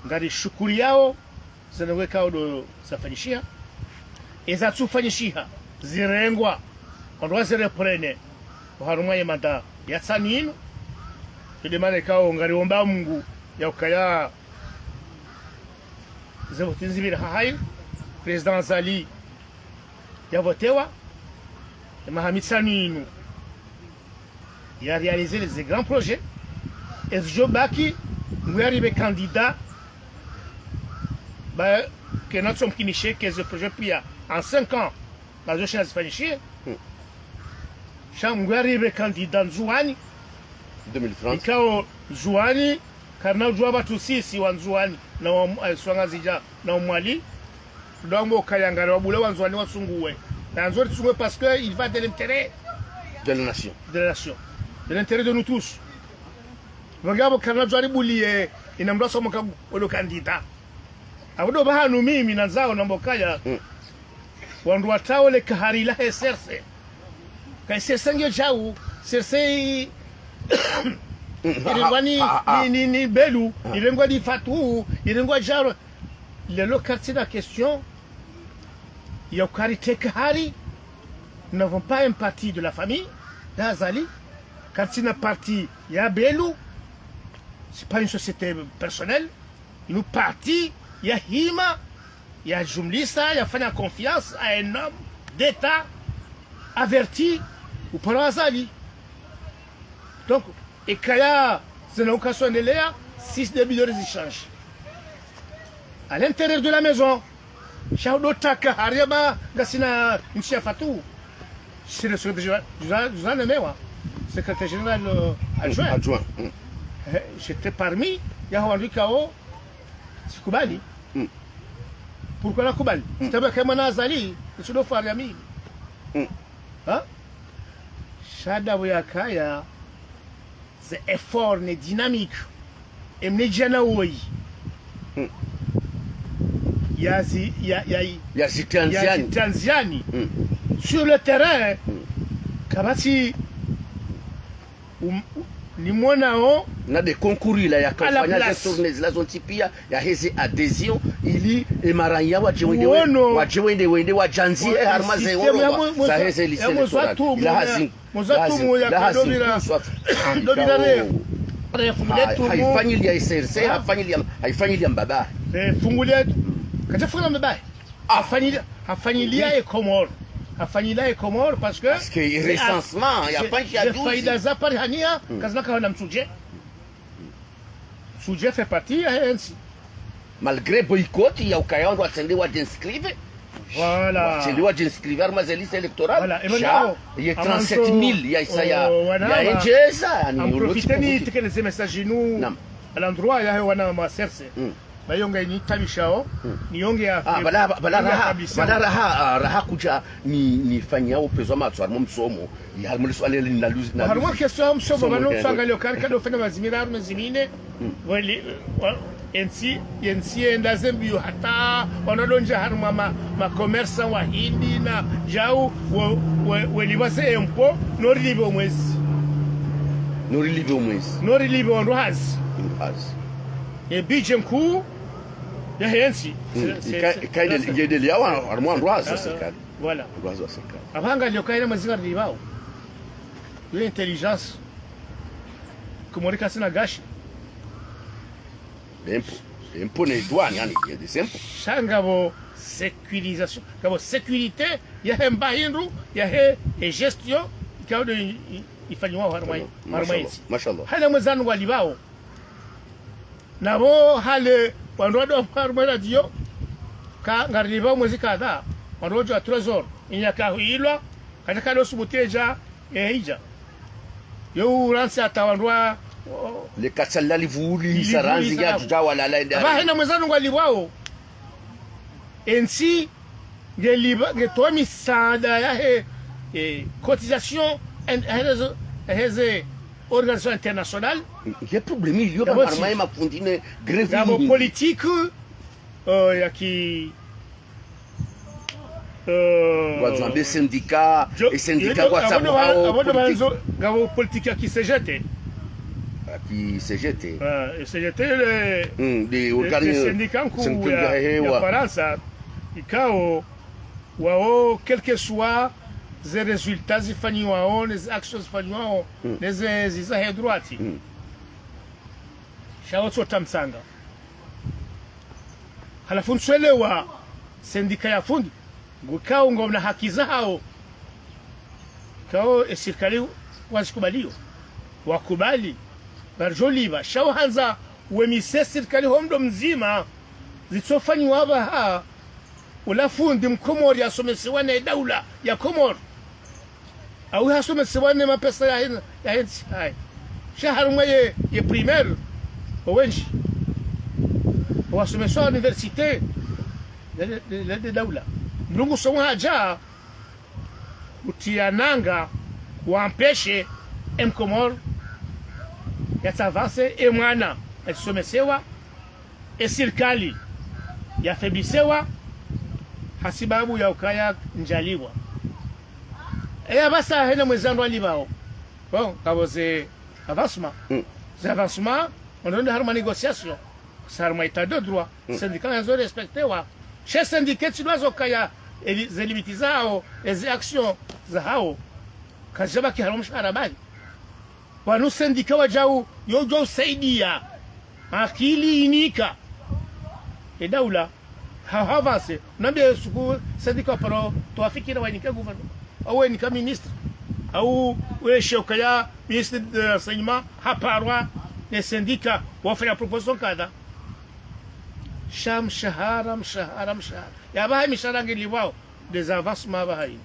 ngarishukuriyao, ze ndrongoo ikao ndo zafanyishiha. Eza tsufanyishiha, zirengwa, wandru wazireprene, oharumwa ye mandat ya tsanu inu. Ndo mana ikao ngariomba Mungu ya ukaya ze voti nzipvira hahayi, Président Azali yavotewa, ye maha mitsanu inu, ya réaliser les grands projets, ezidjo baki, ngu yaribe candidat, ba, kena tsomkinishe ke ze projets pia, en cinq ans, ngazo shina zifanyishihe. Hmm. Sha ngu yaribe candidat Ndzuwani. Deux mille trente. Ikao Ndzuwani, karina udjuwa pvatsu sisi wa Ndzuwani, na wa, eh, Swangazidja, na wa Mwali. Ndo wambo kaya ngari wabule wa Ndzuwani watsunguwe. Na Ndzuwani tsunguwe parce que il va de l'intérêt de la nation. De la nation. De l'intérêt de nous tous. Pvangapvo karina udjuwa ribuliye, ina mndru asomoka olo candidat. Apvo ndo pvahanu mimi nandzao nambe ukaya, mm, wandru watrao le kahari la he serse. Ka serse nge djau, serse i-, mm, irengwa ni, ah, ah, ah, ni, ni, ni Belu, ah, irengwa ni Fatu, irengwa djaro. Lelo karitsina question ya ukaya riteka hari, nous n'avons pas un parti de la famille d'Azali, karitsina parti ya Belu, c'est pas une société personnelle. Inu parti ya hima, ya jumlisa, ya fanya confiance à un homme d'État averti, upara Azali. Donc, ekaya zina ukaso endelea, sisi de bidori zichange. À l'intérieur de la maison, sha udo taka hari amba ngasina ntsi ya Fatu. C'est le secrétaire général, je vous en, je vous en aimais, moi. Secrétaire général, euh, adjoint. Adjoint. Mm. Eh, j'étais parmi, ya wandru ikao, tsikubali. Mm. Pourquoi nakubali? Mm. Sitabu yakaya mwana Azali, nisudo fari ya mimi. Mm. Ha? Sha ndapvo yakaya, ze effort ne dynamique. Emne djana woyi. Hmm. ya zi, ya, ya, ya zitanziani. Tanziani. Sur le terrain, kabasi, um, nimonao. Na de concours ila yakafanya ze tournée zila zontsi pia, yaheze adhésion, ili emaranyi ya wadje wende, wadje wende, wende wadjanzi, eh, harumwa ze oro za heze liste électorale. Ila hazi, mozatumu ya kadobira, dobira re, refungulia tumu. Haifanyilia S R C, haifanyilia, haifanyilia mbaba. Refungulia, kachafunga mbaba. Hafanyilia, hafanyilia e Comores. Hafanyilia e Comores parce que, parce que recensement, ya panshi ya juzi. Faida za Paris hania, kazina kaona msudje. Msudje fait partie ya E N C. Malgré boycott, ya ukaya wandru watsende wadjinscrive. Voilà. Watsende wadjinscrive harumwa ze liste électorale. Voilà. Sha, ye trente-sept mille ya isa ya, ya endjeza, yani, profiteni tekeleze message nu. Naam. À l'endroit ya wana ma S R C. Ba yonga initabishao, ni yonga ya, ah, bala, bala raha, bala raha, ah, raha kudja ni, nifanyao pezwa matso harumwa msomo, ya harumwa liswali lina luzi, na harumwa question ya msomo, bano mfanga leo kari kado fanya mazimira harumwa zimine, weli, wa, E N C, E N C enda zembiyo hata, wanadondja harumwa ma, ma commerçant wa Hindi na djau, we, we, weli waze impôt, no rilive omwezi. No rilive omwezi. No rilive ondro hazi. Ondro hazi. E budget nkuu, ya E N C. Ika, ika ide, ide, ide liawa, harumwa ondro hazi wa serikali. Voilà. Ondro hazi wa serikali. Apvanga lio kaina mazinga ribawo. Yo intelligence. Komori kasina gashi. Impôt. Impôt ne douane, yani, ya des impôts. Sha ngapvo sécurisation. Ngapvo sécurité, yahe mbahindru, yahe, e gestion, ikao de i, i, ifanyiwa harumwa, harumwa isi. Mashallah. Haina mwezanu ngwalibawo. Napvo hale wandru wado harumwa radio, ka ngarilibawo mwezi kadha, wandru wadjo wa trésor, inya kahuyilwa, kata kado subutu edja, ehidja. Yo uransi hata wandru wa, o, le katsalali vuli, saranzi, ya djudja walala ende. Apvaha haina mwezanu ngwalibawo. E N C, ngeliba, ngetowa misaada yahe, eh, cotisation, en, heze, heze organisation internationale. Nge problème ilio ba harumwa ye mafundi ne grève. Ngapvo politique, euh, ya ki, euh, ngwadzambe syndicat, e syndicat ngwatsabu hao, ngapvo politique. Ngapvo politique ya ki C G T. Ya ki C G T. Ah, e C G T, le, hmm, de, de, de syndicat nkuu ya, ya Farantsa, ikao, wao, quel que soit ze résultats zifanyiwao, ne ze actions zifanyiwao, ne ze, ze ziza he droit. Sha wo tso tamsanga. Halafu ntswelewa syndicat ya fundi, ngukao ngwona haki zahao. Kao e sirikali wazikubaliyo. Wakubali. Ngaridjo liba. Sha wo handza wemise sirikali ho mdo mdzima. Zitsofanyiwa apvaha. Ula fundi mkomori yasomesewa ne daula ya Komori. Au yasomesewa ne mapesa ya hen, ya hentsi. Hai. Sha harumwa ye, ye primaire, owendji wasomesewa université, le, le, le, le daula. Mlungu somo hadja, utriya nanga, wa empêcher e mkomori yatsavanse, e mwana yatsisomesewa, e sirikali yafeblisewa, hasibabu ya ukaya ndjaliwa. Eya apvasa haina mwezanu ngwalibawo. Bon, ngapvo ze avancement. Ze avancement, on est harumwa négociation. Sa harumwa état de droit. Syndicat yazo respectewa. She syndicat tsi ndo wazo kaya, e li, ze limite zahao, e ze actions zahao. Kazidjabaki harumwa mshahara bahi. Wanu syndicat wadjau, yo djo usaidia. Akili inika. E daula, ha, ha avance. Nambe suku syndicat paro, towa fikira wainike gouverneur. Au wainike ministre. Au weshe ukaya ministre de l'enseignement, haparwa, ne syndicat, wafanya proposition kadha. Sha mshahara, mshahara, mshahara. Ya apvaha mishahara ngelibawo, des avancements apvaha ini.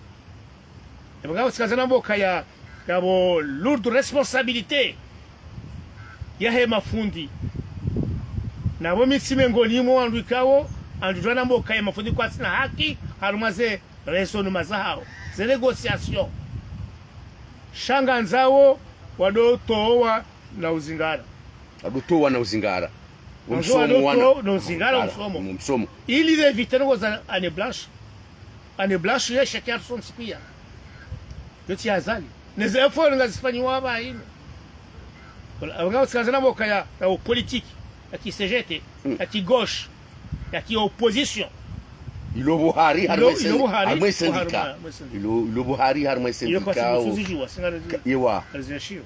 Epvo ngapvo tsikazana mboka ya, yapvo lourde responsabilité yahe mafundi. Napvo mi tsi mengoni mwa wandru ikao, wandru djuwa na mboka ya mafundi kwatsina haki, harumwa ze raisonnement zahao, ze négociation. Sha ngandzao, wado towa na uzingara. Wado towa na uzingara. Msomo wana. No zingara msomo. Msomo. Ili éviter no za année blanche. Année blanche ye sheke ya msomo pia. Yo tsi Azali. Ne ze efforts ngazifanyiwa pvahanu. Wala, nga usikazana mboka ya, ya politique, ya ki C G T, ya ki gauche, ya ki opposition. Ilo buhari harimwa syndicat. Ilo buhari harimwa syndicat. Ewa.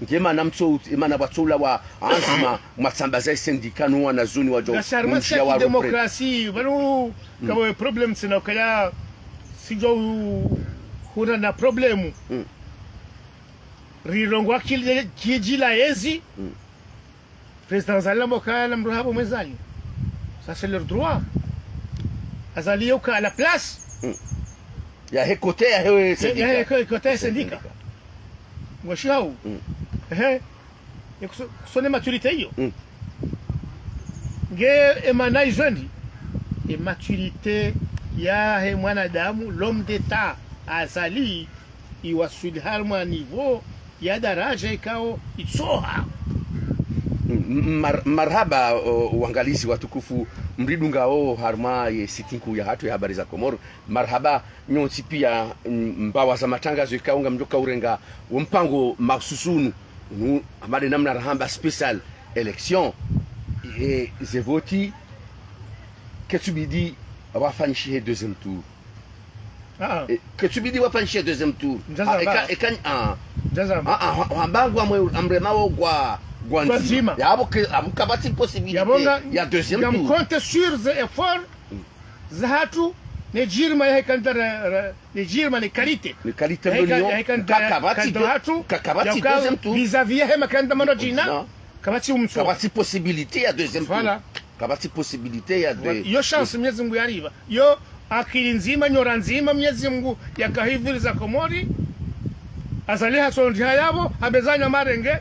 Nge mana mtso, mana pvatsoula wa anzima, mwatsamba za syndicat no wanazioni wadjo. Ngasi harimwa mshiya wa démocratie, pvanu, kawe problème tsena ukaya, sidjo hura na problème. Rirongoa kili, kidjila yezi. Président Azali namboka na mdru hapvo mwezani. Ça, c'est leur droit. Azali yoka à la place. Yahe côté, yahe syndicat. Yahe côté syndicat. Mwashihau. Ehe. Ye kuso-, kusone maturité iyo. Nge emana izo ndi. E maturité yahe mwanadamu, l'homme d'État, Azali, iwaswili harimwa niveau ya daraja ikao itsoha. M-, mar-, marahaba, o, wangalizi watukufu, mridungao harimwa ye site nkuu yahatru ya Habari za Komori. Marahaba nyontsi pia, m-, mbawa za matangazo ikao ngamdjoka urenga wo mpango mahususunu. Unu, hama de namna rahamba spécial élection. E, ze voti, ketsubidi wafanyishihe deuxième tour. Ah, ah. E, ketsubidi wafanyishe deuxième tour. Ndjazamba. Ah, eka, eka, ah. Ndjazamba. Ah, ah, ha-, hamba ngwamwe amrema wo gwa, gwa ndzima. Ndzima. Yapvo ke, apvo kapvatsi possibilité ya deuxième tour. Yabo nga, ngam compter sur ze efforts zahatru, ne djirma yahe kandida ra, ra, ne djirma ne qualité. Ne qualité yahe ka-, yahe kandida, ka-, kapvatsi kandida de-, hatru, ka-, kapvatsi deuxième tour. Vis-à-vis yahe makandida mano djina. Non. Kapvatsi umso. Kapvatsi possibilité ya deuxième tour. Voilà. Kapvatsi possibilité ya de-, voilà. Yo chance Mwenyezi Mungu yaripva. Yo akili ndzima, nyora ndzima Mwenyezi Mungu yakahiviliza Komori. Azali hasondiha yapvo, hambezanya marenge.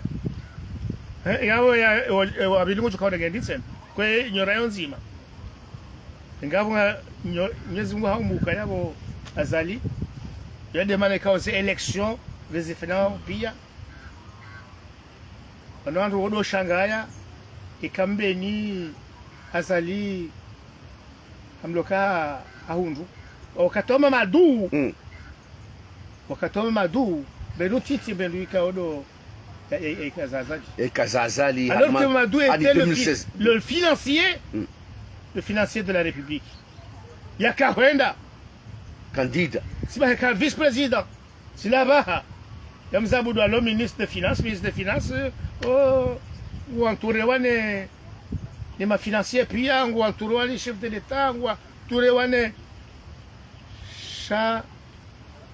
Eh, yapvo ya, wa, wa, wabilingu tsuka urenge nditsena. Kwe nyora yo ndzima. Ngapvo nga nyo-, Mwenyezi Mungu haumbuka yapvo Azali. Yo de mana ikao ze élection, vezifanya pia. Pvanu wandru wodo shangaya, ika Mbeni Azali hamloka hahundru. Wakati wa Mamadou. Mm. Wakati wa Mamadou, Mbeni titi Mbeni ika odo, ya, ya, ya, ika za Azali. Ika za Azali, alors que Mamadou était le fi-, le financier, le financier de la République. Yakahwenda. Candidat. Siba heka vice-président. Sila baha. Ya mzabudu alo ministre de finance, ministre de finance, o, ngu entouré wa ne, ne ma financier pia, ngu entouré wa ne chef de l'État, ngu entouré wa ne sha,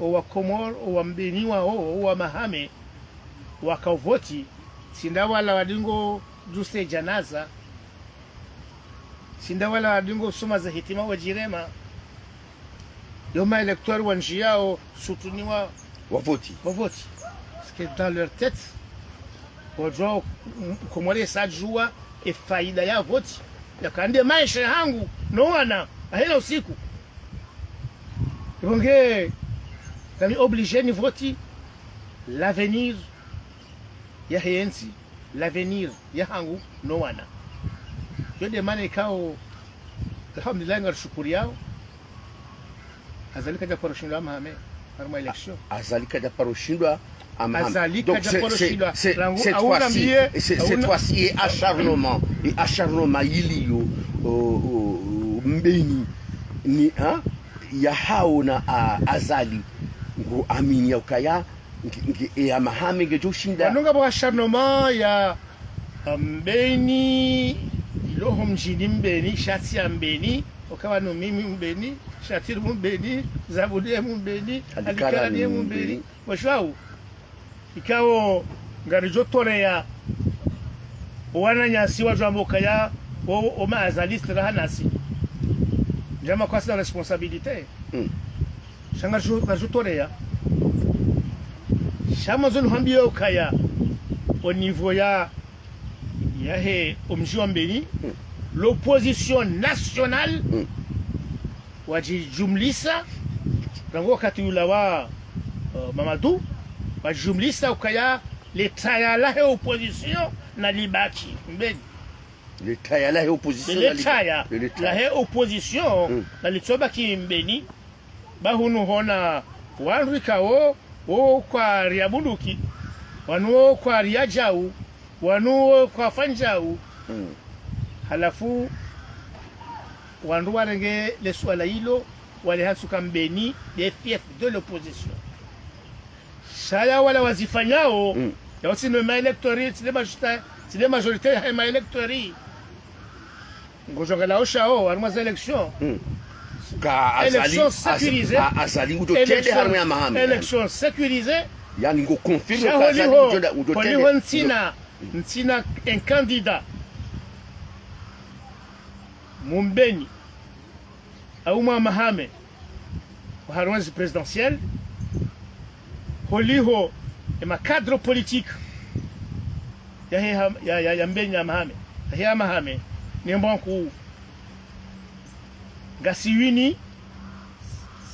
o wa Komori, o wa Mbeni wa o, o wa Mahame, waka voti, tsi nda wala wadingo djuse djanaza, tsi nda wala wadingo soma za hitima wadjirema. Yo ma électeurs wandjiyao, soutenir wa, wa voti. Wa voti. Parce que dans leur tête, wadjua, m-, Komori sa djua, e faida ya voti. Yaka nde maesha yahangu, no wana, ahena usiku. Ipvo nge, ngami obligé ni voti, l'avenir yahe yentsi, l'avenir yahangu no wana. Yo de mana ikao, alhamdulillah, ngarishukuriyao. Azali kadja paro shindwa Mahame, harimwa élection. Azali kadja paro shindwa Mahame. Azali kadja paro shindwa. Donc, c'est, c'est, c'est, cette fois-ci, et c'est, cette fois-ci, et acharnement, et acharnement yiliyo, o, o, o, Mbeni, ni, hein, ya haona a, Azali, ngu amini ya ukaya, nge, nge, e ya Mahame ngedjo shinda. Wanunga bo acharnement ya, a, Mbeni, iloho mdjini Mbeni, sha tsi ya Mbeni, ukawa no mimi Mbeni, sha tsi ri Mbeni, Zabudi ye Mbeni, Alikara ni Mbeni. Mwashwau. Ikao ngaridjo toreya wananyasi wadjwambo kaya o, o ma Azalistes raha nasi. Ndjama kwasina responsabilité. Mm. Sha ngaridjo, ngaridjo toreya. Sha mwandzo nuhambiye ukaya, au niveau ya, yahe omdji wa Mbeni, mm, l'opposition nationale, mm, wadjidjumlisa, rangu wakati ula wa, euh, Mamadou, wadjidjumlisa ukaya le tayala he opposition nalibaki Mbeni. Le taya lahe opposition. Le taya lahe opposition, nalitsoba ki Mbeni. Ba hunu hona wandru ikao wo kwaria bunduki, wanu wo kwaria djau, wanu wo kwafanya djau. Halafu wandru warenge le suala ilo, wale hantsuka Mbeni nde fief de l'opposition. Sha ya wala wazifanyao, yao tsi ne ma électeurs, tsi ne majorité, tsi ne majorité ya ma électeurs. Ngo djo ngala oshao, harumwa ze élections. Ka Azali, élections sécurisées. Azali ngudjo tele harumwa ya Mahame. Élections sécurisées. Yani ngo confirmé ka Azali ngudjo tele. Holiho ntsina, ntsina un candidat Mumbeni au mwa Mahame, harumwa zi présidentielles, holiho e ma cadres politiques yahe ha-, ya, ya, ya Mbeni ya Mahame, yahe ya Mahame, ne Mbwankuu. Ngasi wini,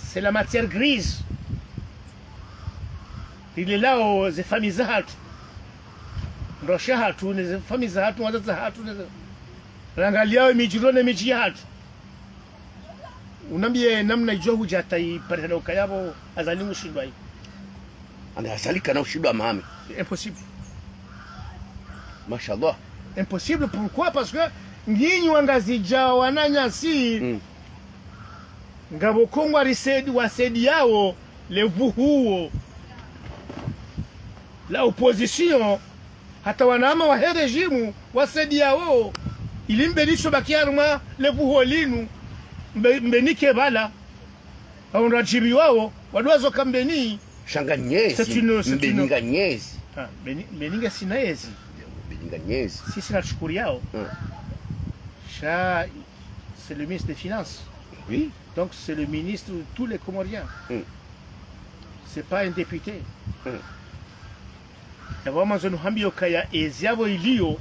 c'est la matière grise. Rilelao ze famille zahatru. Ndrosha hatru, ne ze famille zahatru, wadzadze hatru, ne ze, rangaliao midjiro ne midji yahatru. Unambiye namna idjo hudja hata iparihana ukaya bo Azali ngushindwa yi. Ane Azali kana ushindwa Mahame. Impossible. Mashallah. Impossible, pourquoi ? Parce que nginyi wangazidja wananyasi, ngapvo ko ngwarisaidi, wasaidiao le vuhuo la opposition, hata wanama wahe régime wasaidiao, ili Mbeni itsobaki harumwa le vuhuo linu, Mbe-, Mbeni ke pvala, wao ndo wadjibiwao, wandru wazoka Mbeni. Sha nga nyezi, c'est une, c'est Mbeni une nga nyezi. Ah, Mbeni, Mbeni ngasina yezi. Mbeni nga nyezi. Sisi na shukuriao. Sha, c'est le ministre des Finances. Oui. Donc, c'est le ministre de tous les Comoriens. C'est pas un député. Yapvo mandzo nuhambiyo kaya ezi yapvo iliyo,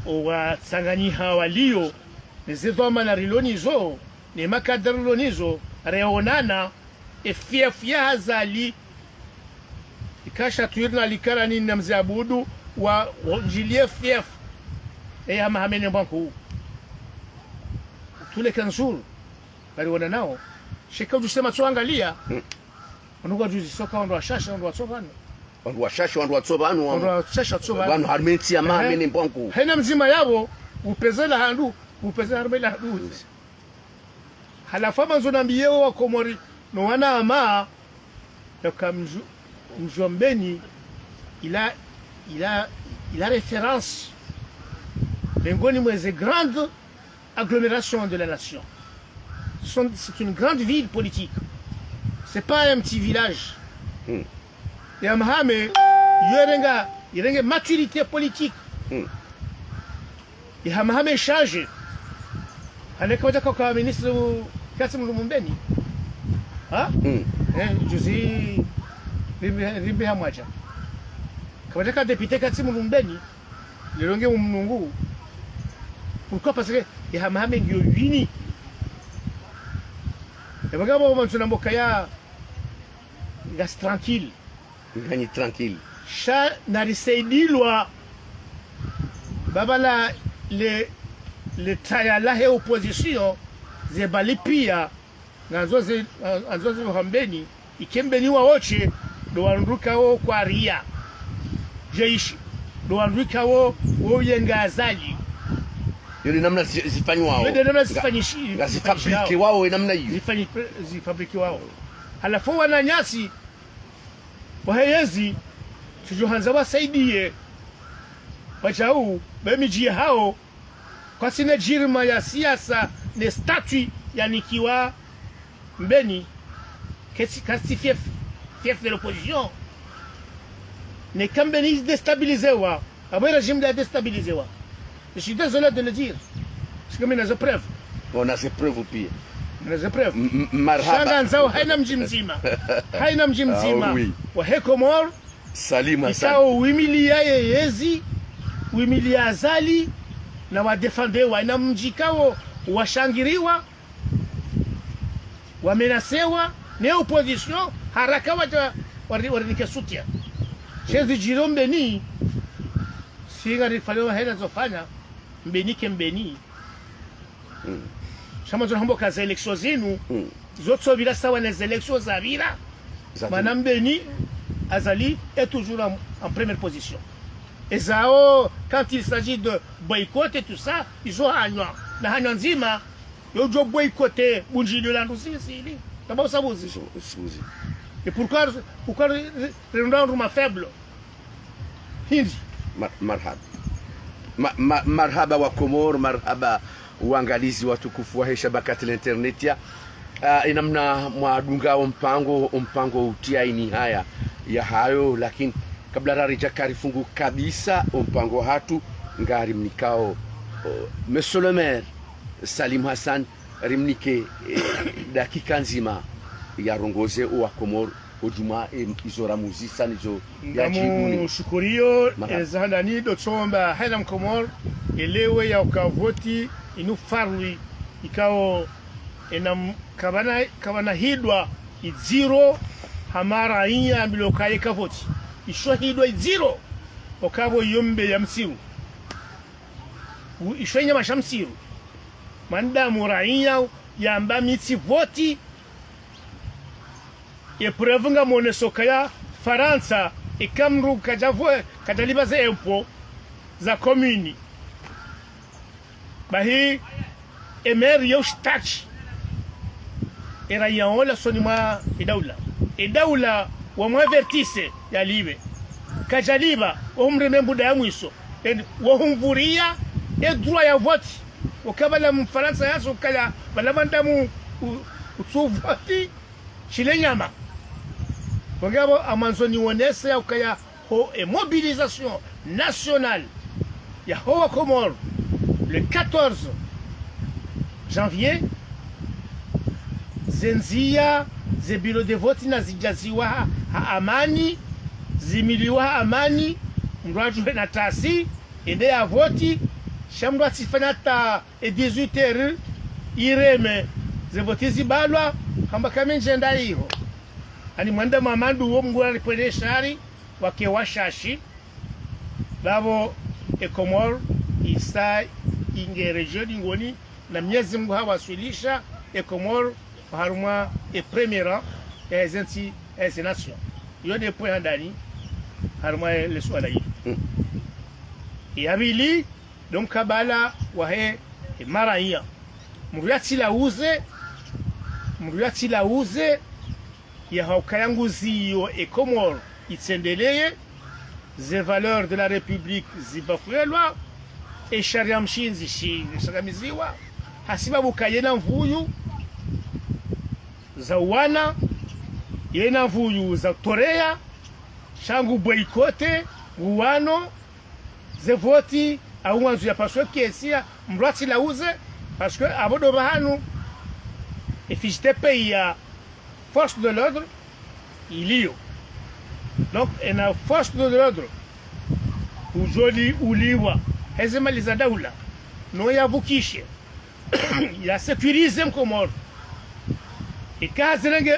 owatsanganyiha waliyo, ne ze dhwamana rilo nizo, ne makadara rilo nizo, reonana, e fief ya Azali, ikasha twirina likarani na mze Abudu, wa, wa ndjiliye fief, e ya Mahame ne Mbwankuu. Tule kanzuru. Kari wana nao. Sheka udjuse matso angalia. Wanu kwadjuzi soka wandru washashi, wandru watso pvanu. Wandru washashi, wandru watso pvanu, wandru washashi watso pvanu. Wanu harumwa entsi ya Mahame ne Mbwankuu. Haina mdzima yapvo, upvezela handru, upvezela harumwa ila handru. Halafu mandzo nambiye wo Wakomori, no wanama, yaka mdji, mdji wa Mbeni, il a, il a, il a référence. Miongoni mwa ze grandes agglomérations de la nation. Ce sont, c'est une grande ville politique. C'est pas un petit village. Ya Mahame, yo irenga, irenge maturité politique. Ya Mahame change. Hale kapvadjaka ka ministre u-, Kassim Lumbeni. Ha? Eh, juzi, rimbe, rimbe hamwadja. Kapvadjaka député Kassim Lumbeni. Lelo nge mumnungu. Pourquoi ? Parce que ya Mahame ngiyo wini. Yapvo ngapvo mandzo nambo kaya ngasi tranquille. Nganyi tranquille. Sha narisaidilwa. Baba la le, le taya lahe opposition, ze bali pia, ngandzo ze, ngandzo ze hambeni, ike Mbeni waoche, ndo wandru ikao kwaria. Jeshi, ndo wandru ikao, wo yenga Azali. Yo nde namna zi-, zifanyiwao. Yo nde namna zifanyishi-, nga, nga zifabrikiwao, e namna iyo. Zifanyi-, zifabrikiwao. Halafu wananyasi, wahe yezi, tsidjo handza wasaidiye, wadjau, be midji yahao, kwatsi ne djirima ya siasa, ne statut yanikiwa Mbeni, ketsi, katsi fief, fief de l'opposition. Neka Mbeni déstabiliséwa, apvo régime la déstabiliséwa. Je suis désolé de le dire. Parce que mi nina ze preuves. On a ze preuves pia. Mi nina ze preuves. M-, m-, marhaba. Sha ngandzao haina mdji mdzima. Haina mdji mdzima. Ah, oui. Wahe Komori. Salima, ikao wimiliya ye yezi, wimiliya Azali, na wadéfendewa, haina mdji ikao washangiriwa, wamenasewa, ne opposition, haraka wadja, wari-, warinike soutien. Sha ezi djiro Mbeni, si ngarifanyao hena zofanya, Mbeni ke Mbeni. Sha mwandzo nihamba ka ze élections zinu, zotsopvira sawa ne ze élections zapvira. Mana Mbeni, Azali est toujours en, en première position. Ezao, quand il s'agit de boycott et tout ça, izo hanywa. Na hanywa ndzima, yo udjo boycotter bundjilio la ndrongoo zili. Taba usabuzi. Usabuzi. Et pourquoi, pourquoi rendre ma faible ? Hindri. Mar-, marhaba. Ma-, ma-, marhaba wa Komori, marhaba wangalizi watukufu wahe shabakati la internet ya. Ah, inamna mwadunga ompango, ompango utia ini haya ya hayo, lakini kabla raridja karifungu kabisa ompango hatru, ngarimnikao, oh, Monsieur le maire, Salim Hassan, rimnike, eh, dakika ndzima yarongoze owa Komori, odjumwa, eh, izo ramuzisa nizo yadjibuni. Ngamushukuriyo, marhaba. Eh, zahandani ndo tsomba hena Mkomori, elewe ya uka voti, inu farwi, ikao, ena m-, kapvana, kapvana hidwa idziro, hama raiya ambilwa uka ye ka voti. Isho hidwa idziro, okapvo iyo mbe ya msiru. U-, isho inyama sha msiru. Mwanadamu raiya yamba mi tsi voti. Ye preuve ngamoneso kaya Farantsa, eka mndru kadja vo-, kadja lipva ze impôts za commune. Bahi, e maire yo ushtaki. E raiya ola usoni mwa e daula. E daula wamu avertise yalipve. Kadja lipva, wahumreme mbuda ya mwiso. Eni, wahumvuria e droit ya voti. Uka pvala Mfarantsa yaso kaya, pvala mwanadamu u-, utsu voti, shile nyama. Wangapvo amwandzo niwonese ya ukaya ho e mobilisation nationale ya ho wa Komori le quatorze janvier, ze ndzia ze bureau de vote nazidjaziwa ha, ha amani, zimiliwa ha amani, mndru adjuhe na tasi, ende ya voti, sha mndru atsifanya ta e dix-huit heures, ireme, ze voti zibalwa, hamba kami ndjenda iho. Ani mwenda Mamadu wo mngu aripvwele shari, wake washashi, pvapvo e Komori, isa inge région dingoni, na Mnyezi Mngu hawaswilisha e Komori, harumwa e premier rang, ya ze ntsi, ya ze nation. Yo nde point handani, harumwa e le suala hili. Ya pvili, ndo mkabala wahe, e maraiya. Mndru yatsilauze, mndru yatsilauze, ya hauka ya nguziyo e Komori itsendeleye, ze valeurs de la République zibafwelwa, e sharia mshindzi shi-, shangamiziwa, hasibabu ka yena mvuyu za uwana, yena mvuyu za utoreya, sha ngu boycotter, nguwano, ze voti, au mwandzo ya paswe kiesia, mndru yatsilauze, parce que apvo ndo pvahanu, e fiche de paie ya force de l'ordre, iliyo. Donc, ena force de l'ordre, udjo li-, uliwa, heze mali za daula, no ya vukishe, ya sécuriser Mkomori. Eka hazirenge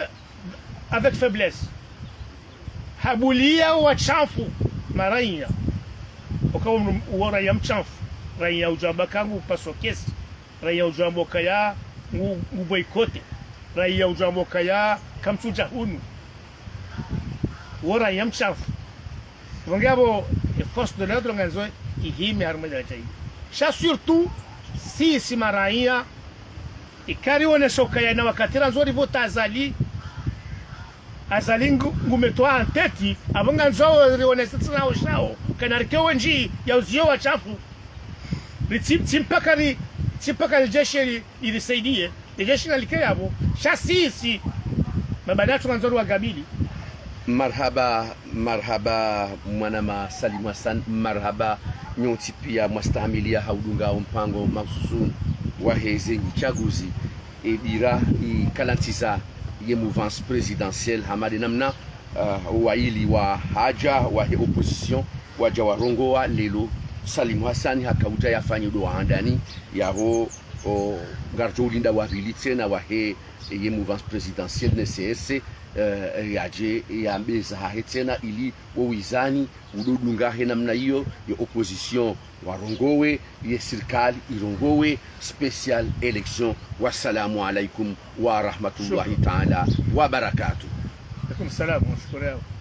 avec faiblesse. Habuliya washamfu maraiya. Oka wo, wo raiya mshamfu. Raiya udjo amba ka ngu paswa kesi. Raiya udjo amba kaya ngu, ngu boycotter. Raiya udjo amba kaya kamtsudja hunu. Wo raiya mshamfu. Pvonge apvo, e force de l'ordre ngandzo ihime harumwa daraja hili. Sha surtout, sisi maraiya, eka riwoneso kaya na wakati randzo rivota Azali, Azali ngu, ngu metwa en tête, apvo ngandzo riwonese tsina oshao, kana rike wendji ya uziyo washamfu. Ri tsi, tsi mpaka ri, tsi mpaka ri jeshi ri, irisaidiye. Ejeshi nalike yapvo, sha sisi, mabana yatru ngandzo riwagabili. Marhaba, marhaba, mwanama Salim Hassan, marhaba, nyontsi pia mwastahamiliya ha udunga ompango mahususuni waheze nyitsaguzi, e dira ikalantsiza ye mouvance présidentielle, hama de namna, ah, waili wahadja, wahe opposition, wadja warongowa lelo, Salim Hassan hakaudja yafanye ndo wa handani, yapvo, o, ngaridjo ulinda wa pvili tsena wahe, e, ye mouvance présidentielle ne C R C, eh, yadje yambe zahahe tsena ili wo wizani udodunga he namna iyo, ye opposition warongowe, ye sirikali irongowe, spécial élection. Wassalamu alaikum wa rahmatullahi taala wa barakatuh. Alaikum salam, nashukuru.